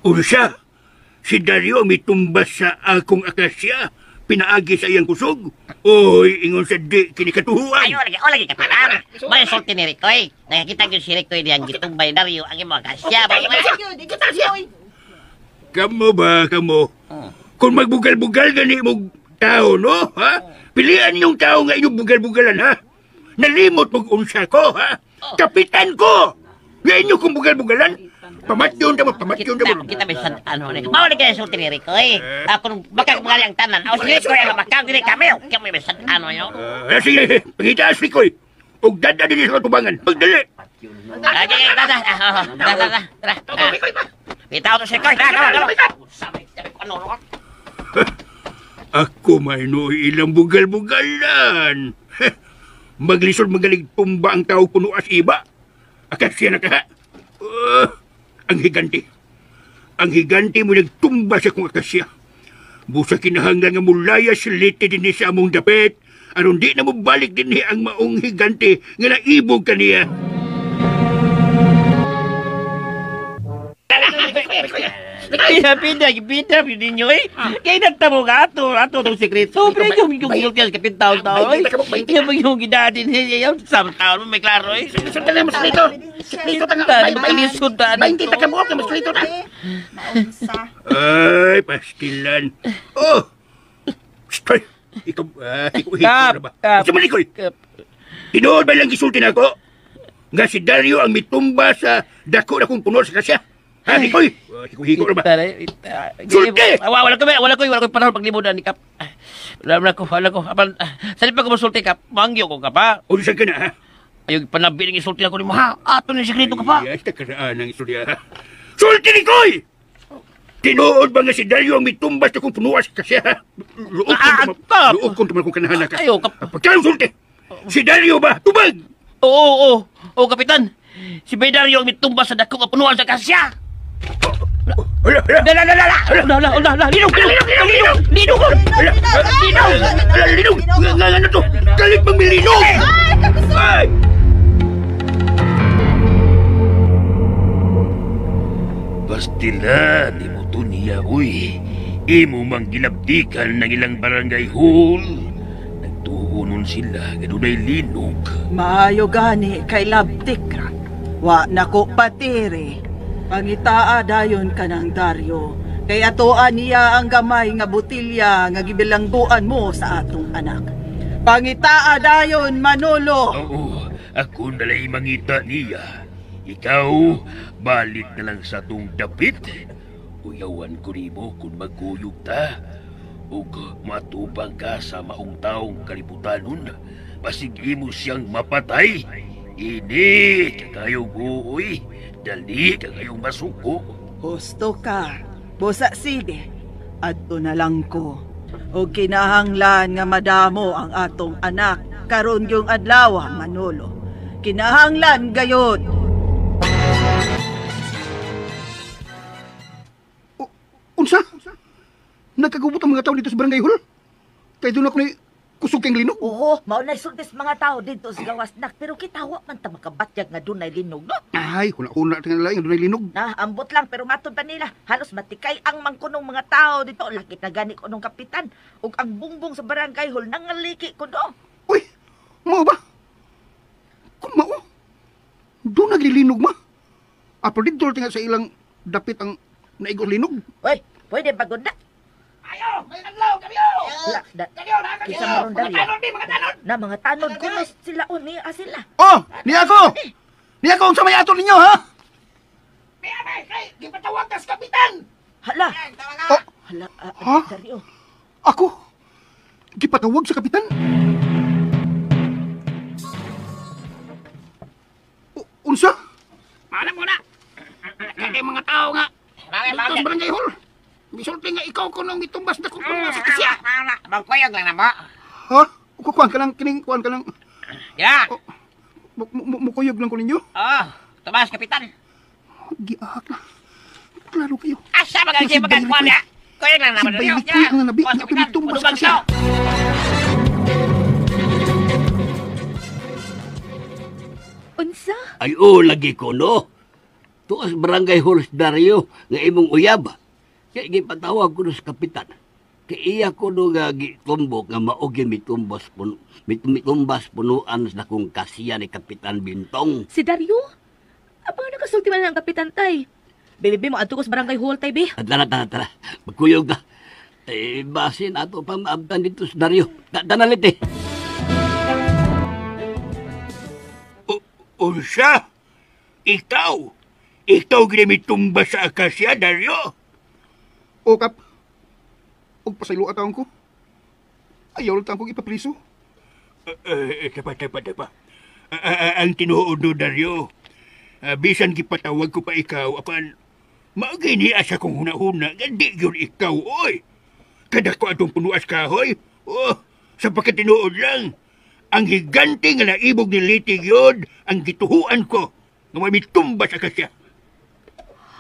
Unsa? Si Dario mitumbas sa akong akasya. Pinaagi sa iyang kusog. Oy, ingon sa di kinikatuhuan. Ayo lagi, lagi kapitan. May sulti ni Ricoy. Nakakita gyud si Ricoy diyang gitumbay Dario ang imong akasya. Kamo ba, kamo? Kung magbugal-bugal gani mong tao, no? Ha? Pilian yung tao nga inyong bugal-bugalan, ha? Nalimot mong unsa ko, ha? Kapitan ko! Nga inyo kong bugal-bugalan? Pamatyon na mo, pamatyon na mo. Kita may sad ano ni. Mao ni kay sulti ni Ricoy. Ako baka kumagali ang tanan. Aw si Ricoy ang makang dili kami. Kami may sad ano yo. Sige, pangita si Ricoy. Og dada din sa katubangan. Pagdali. Lagi, tara, tara, tara. Bitaw to si Ricoy. Tara, tara. Ako may no ilang bugal-bugalan. Maglisod magaling tumba ang tao kuno as iba. Akasya na ka. Ang higante. Ang higante mo nagtumba sa kong akasya. Busa kinahanglan nga mulaya si Liti din sa among dapit. Aron di na mo balik din ang maong higante nga naibog kaniya. Pida ninyo eh. Kaya nagtamo ka ato itong sekreto. Pero yung guilty ang kapit taon-taon eh. Yung gidadin sa taon mo may klaro eh. Sandali mo sekreto. Sekreto ta nga. 20 ta ka mo ka sekreto na. Ay, pastilan. Oh. Stoy. Ikaw, ikaw na ba? Sa malikoy. Tinuod ba lang gisulti na ako? Nga si Dario ang mitumba sa dako na kong puno sa kasya. Ha, Rikoy? Hiko na ba? Sulti! Wala ko panahon paglimudan ni Kap. Wala ko. Sa pa ko masulti, Kap, mangyo ko ka pa. O, saan ka na, ha? Ayaw, panabi ng isulti ako ni mo, ha? Ato na sikreto ka pa. Ay, takaraan ang isulti, ha? Sulti, Rikoy! Tinuod ba nga si Dario ang mitumbas na kong punuas kasi, ha? Luog kong tumal kong kanahanak, ha? Ayaw, Kap. Pagkaroon sulti! Si Dario ba? Tubag! Oo, Kapitan. Si Dario ang mitumbas sa dako nga punuan sa kasya. Hala, hala. Linog, linog. Hala, linog. Ano to? Galit bang milinog? Ay! Pastila, di mo to niya, uy. Imo mang gilabdikan ng ilang barangay hall. Nagtuunon sila, ganunay linog. Maayo gani kay labdik ra. Wa na ko patiri. Pangitaa dayon ka ng Dario. Kay atoan niya ang gamay nga botilya nga gibilangguan mo sa atong anak. Pangitaa dayon, Manolo! Oo, ako nalay mangita niya. Ikaw, balik na lang sa atong dapit. Uyawan ko nimo kung magkuyog ta. Ug matubang ka sa maong taong kalibutanon. Basig imo siyang mapatay. Ini, kakayong uuy. Dali ka kayong masuko. Husto ka. Busa sige. Adto na lang ko. O kinahanglan nga madamo ang atong anak. Karon yung adlaw, Manolo. Kinahanglan gayod. Unsa? Nagkagubot ang mga tao dito sa barangay hall? Kaya doon ako ni kusog kang linog? Oo, maunay sultis mga tao dito sa gawas nak. Pero kita wa man ta makabatyag nga dunay linog, no? Ay, huna-huna tingnan lang dunay linog. Na, ambot lang pero matod pa nila. Halos matikay ang mangkunong mga tao dito. Lakit na gani ko nung kapitan. Ug ang bungbong sa barangay hall nangaliki ko do. Uy, mao ba? Kung mao, doon naglilinog ma. Apo dito tinga sa ilang dapit ang naigong linog. Uy, pwede ba gud na? Ayo, may adlaw kaniyo. Kisa maron Dario. Mga tanod. Na mga tanod kuno sila uni sila. Oh, niya ako. Niya ako unsa may ato ninyo ha? May kay gipatawag ka sa kapitan. Hala. Oh, hala, ha? Dario. Ako gipatawag sa kapitan? Unsa? Mana mo na. Kay mga tao nga. Dito sa barangay hall. Misulti nga ikaw ko nang mitumbas na kung puno sa kasya. Magkuyog lang na mo. Ha? Kukuhan ka lang, kining, kuhan ka lang. Ya. Mukuyog lang ko ninyo? Oh, Tomas, Kapitan. Giahak na. Klaro kayo. Asa magagsi magagkuhan niya? Kuyog lang naman. Si Bailey Kuy ang nanabi na pinitumbas sa kasya. Unsa? Ay, oh, lagi ko, no? Tuas barangay Hall Dario nga imong uyab. Kaya gipatawag ko sa kapitan. Kaya iya ko no nga gitumbok nga maugin mitumbas punuan sa akong kasiya ni Kapitan Bintong. Si Dario? Apa nga nakasulti man ang kapitan, tay? Bebe, mo adto ko sa barangay hall, tay, be. Tara, tara, tara. Magkuyog ka. Eh, basin ato pa maabtan dito sa Dario. Tanalit eh. Unsa? Ikaw? Ikaw ginamitumba sa akasya, Dario? O, Kap. Og pasaylo ataon ko. Ayaw lang taong kong ipapriso. Tapa, tapa, tapa. Ang tinuod no, Dario. Bisan gipatawag ko pa ikaw, apan maagini asa kong huna-huna, di yun ikaw, oy. Kada ko atong punuas kahoy. Oh, sa pagkatinuod lang. Ang higante nga naibog ni Litig yun, ang gituhuan ko, nga may mitumba sa akasya.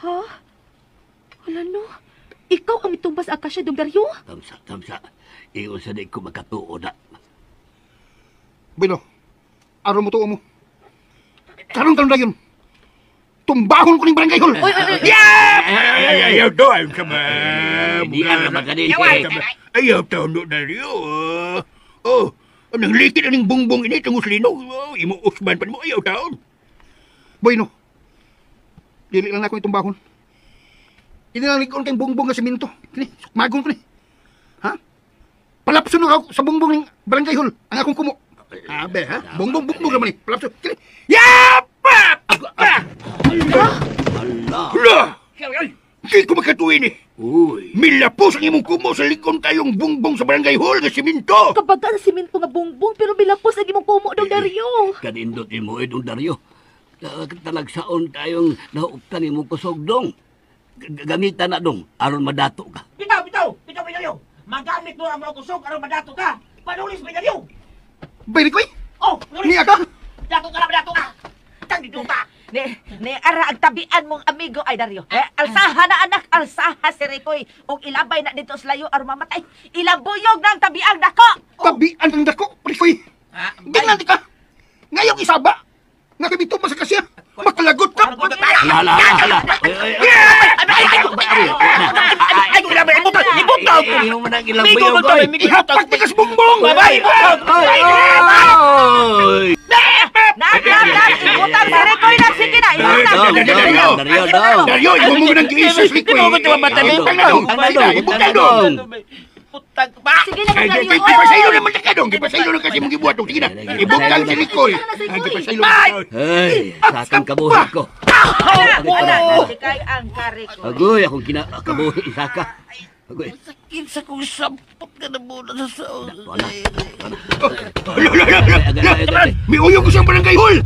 Ha? Wala no? Ikaw ang mitumba sa akasya, Dong Dario? Tamsa, tamsa. Iyon sa di ko makatuo na. Bueno, araw mo tuo mo. Karon-karon na yun. Tumbahon ko ng barangay hall. Oy, oy, oy! Yeah! Ayaw to, ayaw sa mga... Hindi ka na Ayaw to, no, Dario. Oh, nang likit aning bungbong ini tungos linog. Oh, imo usban pa mo, ayaw taon. Bueno, dili lang na akong itumbahon. Ini lang likon kayong bungbong nga simento. Kini, sukmagon ko ni. Ha? Palapso na ako sa bungbong ng barangay hall. Ang akong kumo. Abe, ha? Bungbong-bungbong naman ni. Palapso. Kini. Yapa! Ala! Hala! Di ko makatuin eh. Uy! Milapos ang imong kumo sa likon kayong bungbong sa barangay hall nga simento. Kabaga sa simento nga bungbong, pero milapos ang imong kumo, Dong Dario. Kanindot imo eh, Dong Dario. Talagsaon kayong nauptan imong kusog, Dong. Gamitan na, Dong, aron madato ka. Bitaw, bitaw! Bitaw, Dario! Magamit mo ang mga kusog aron madato ka! Panulis, Dario! Bayri ko eh! Oh, panulis! Niya ka! Dato ka lang, dato ka! Tang dito ka! Ni ara ang tabian mong amigo ay Dario. Eh, alsaha na anak, alsaha si Ricoy. Og ilabay na dito sa layo aron mamatay. Ilabuyog na ang tabiang dako. Tabian ang dako, Ricoy. Tingnan ka. Ngayong isaba. Nga kami tumba sa kasya. Makalagot ka. Hala, hala, hala. Ay, ay, ay. Ay, ilabay, ibutang, ibutang. Iyo mo nang ilabuyog, oy. Ihapak ni kas bungbong. Babay! Oy! Nak, nak, nak, ibutang si Ricoy nak, sige na, ibutang. Dario, Dario, Dario. Dario, imo mo nang giisis, Ricoy. Ibutang na dong. Ibutang dong. Putang ba? Sige na, Dario. Gipasaylo naman ka dong. Gipasaylo na kasi mong gibuhat dong. Sige na. Ibutang si Ricoy. Gipasaylo. Hey, sakang kabuhi ko. Wala, sikay ang kariko. Agoy, akong kinakabuhi, isaka. Agoy. Sakit sa kong sampot ka na muna sa saon. Wala. May uyog ko siyang barangay hall.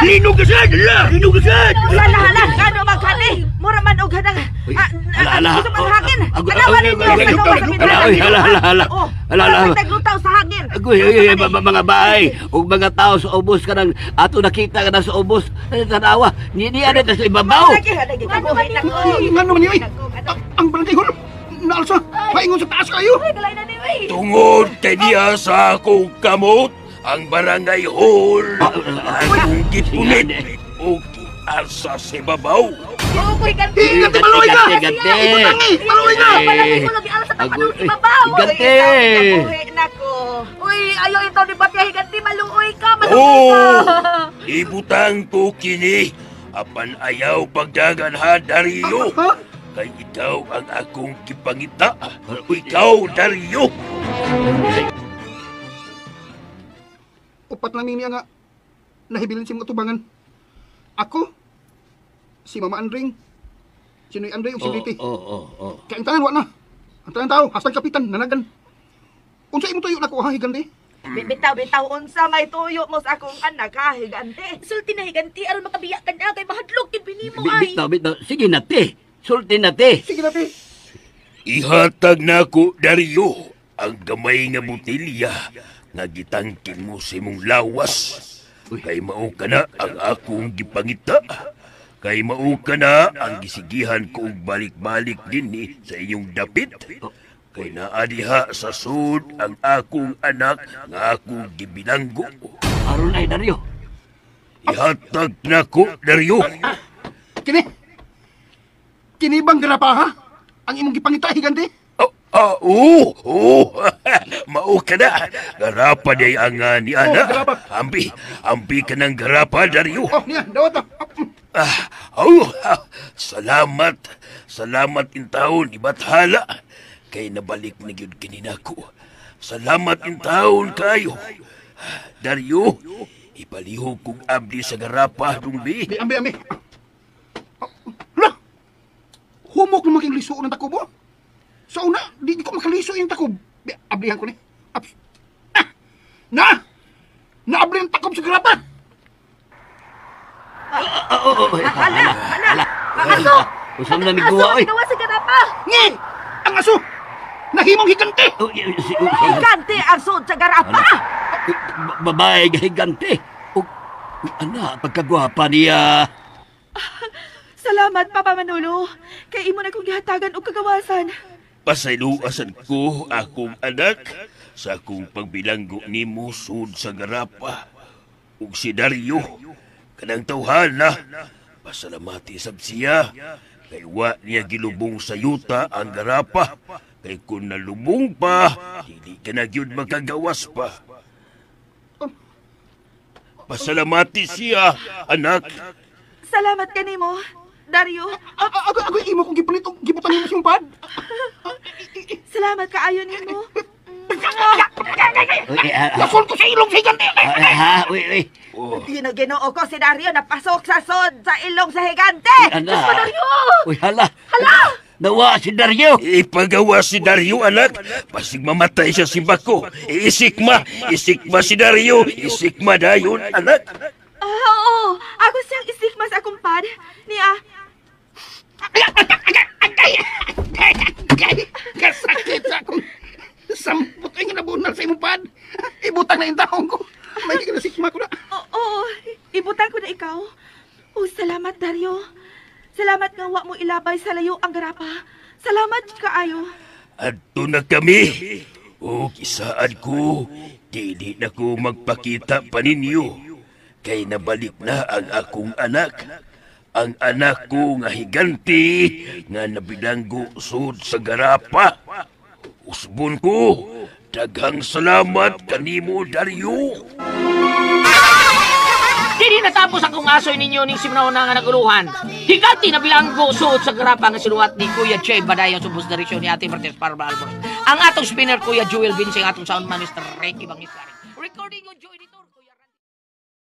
Linog ka sad! Linog ka sad! Hala, hala, kano maghani? Mura man og hanang... Hala, hala. Gusto man hangin. Tanawan ninyo sa gawas sa Hala, hala, hala, hala. Hala, hala. Naglutaw sa hangin. Agoy, ay, mga bahay ug mga tao sa ubos kanang ato nakita ka na sa ubos. Tanawa, ni niya na sa ibabaw. Ngano man ni ang barangay hall. Naalsa, paingon sa taas kayo. Tungod kay niya sa akong kamot, ang barangay hall, akong gipunit o gialsa sa ibabaw. Higanti, maluoy ka! Ganti! Ibutangi, maluoy ka! Ibabaw! Ganti! Uy, ayaw ito ni Batya, higanti, maluoy ka, maluoy ka! Ibutang ko kini, apan ayaw pagdagan ha, Dario. Kay ikaw ang akong gipangita. Ikaw, Dario! Upat lang niya nga nahibilin sa mga tubangan. Ako, si Mama Andring, si Noy Andring, o si Liti. Oo. Kaya ang tanan, wala na. Ang tanan tao, hastag kapitan, nanagan. Unsa imo tuyo na ko, ha, higante? Bitaw, bitaw, unsa may tuyo mo sa akong anak, ha, higante? Sulti na, higanti, aron makabiya ka na, kay mahadlok, yung binimo, ay. Bitaw, bitaw. Sige na, te. Sulti na, te. Sige na, te. Ihatag nako, Dario, ang gamay nga botelya nga gitangkin mo sa imong lawas. Kay mao ka na ang akong gipangita. Kay mao ka na ang gisigihan ko og balik-balik dinhi sa inyong dapit. Kay naa diha sa sud ang akong anak nga akong gibilanggo. Aron ay, Dario. Ihatag nako, Dario. Kini! Kini bang garapa ha? Ang imong gipangita, higante? Ah, oo, oo. Mao ka na. Garapa di ang ni ana. Oh, garapa. Ambi, ambi ka ng garapa, Dario. Oh, niya, dawat na. Ah, oh, salamat. Salamat intawon, ibathala. Kay nabalik na gyud kini nako. Salamat intawon kayo. Dario, ipalihog kong abdi sa garapa, dungbi. Ambi, ambi, ambi. Hala! Humok na maging liso ng takob, oh. Sa una, di ko makaliso yung takob. Bi, ablihan ko ni. Aps. Ah! Na! Naabli ang takob sa garapa! Hala, hala. Aso! Usa man na Aso, miguwa, oy. gawa sa garapa. Ngi! Ang aso! Nahimong higante! Higante ang sud sa garapa! Babae nga higante. Ug, ana, pagkagwapa niya. Salamat, Papa Manolo. Kay imo na kong gihatagan og kagawasan. Pasayloasan ko akong anak sa akong pagbilanggo nimo sud sa garapa. Ug si Dario, kanang tawhana, pasalamati sab siya. Kay wa niya gilubong sa yuta ang garapa. Kay kung nalubong pa, dili ka na gyud makagawas pa. Pasalamati siya, anak. Salamat kanimo, Dario. Ako, imo kong gipalit og gibutan nimo siyang pad. Salamat kaayo nimo. Lakon ko sa ilong sa higante! Ha, uy, uy. Ginoo ko si Dario napasok sa sod sa ilong sa higante. Ana. Diyos ko, Dario! Uy, hala. Hala! Nawa si Dario. Ipagawa si Dario, anak. Basig mamatay siya si Bako. Isikma, isikma si Dario. Isikma dayon, anak. Ah, oo. Ako siyang isikma sa akong pad. Niya. Kasakit sa akong sampot ay nga nabunal sa imong pad. Ibutang na yung taong ko. May ka na sikma ko na. Oo, ibutang ko na ikaw. Oh, salamat, Dario. Salamat nga wa mo ilabay sa layo ang garapa. Salamat kaayo. Adto na kami. O kisaan ko, dili na ko magpakita pa ninyo. Kay nabalik na ang akong anak. Ang anak ko nga higanti, nga nabilanggo sud sa garapa. Usbon ko, daghang salamat kanimo, Dario. Dili natapos akong asoy ninyo ning simnaw na nga naguluhan. Higanti na bilanggo suot sa garapa nga sinuwat ni Kuya Che Badayo sa bus direksyon ni Ate Martes Parba Albors. Ang atong spinner Kuya Joel Vincent, atong soundman Mr. Ricky Bangisari. Recording on Joy Editor Kuya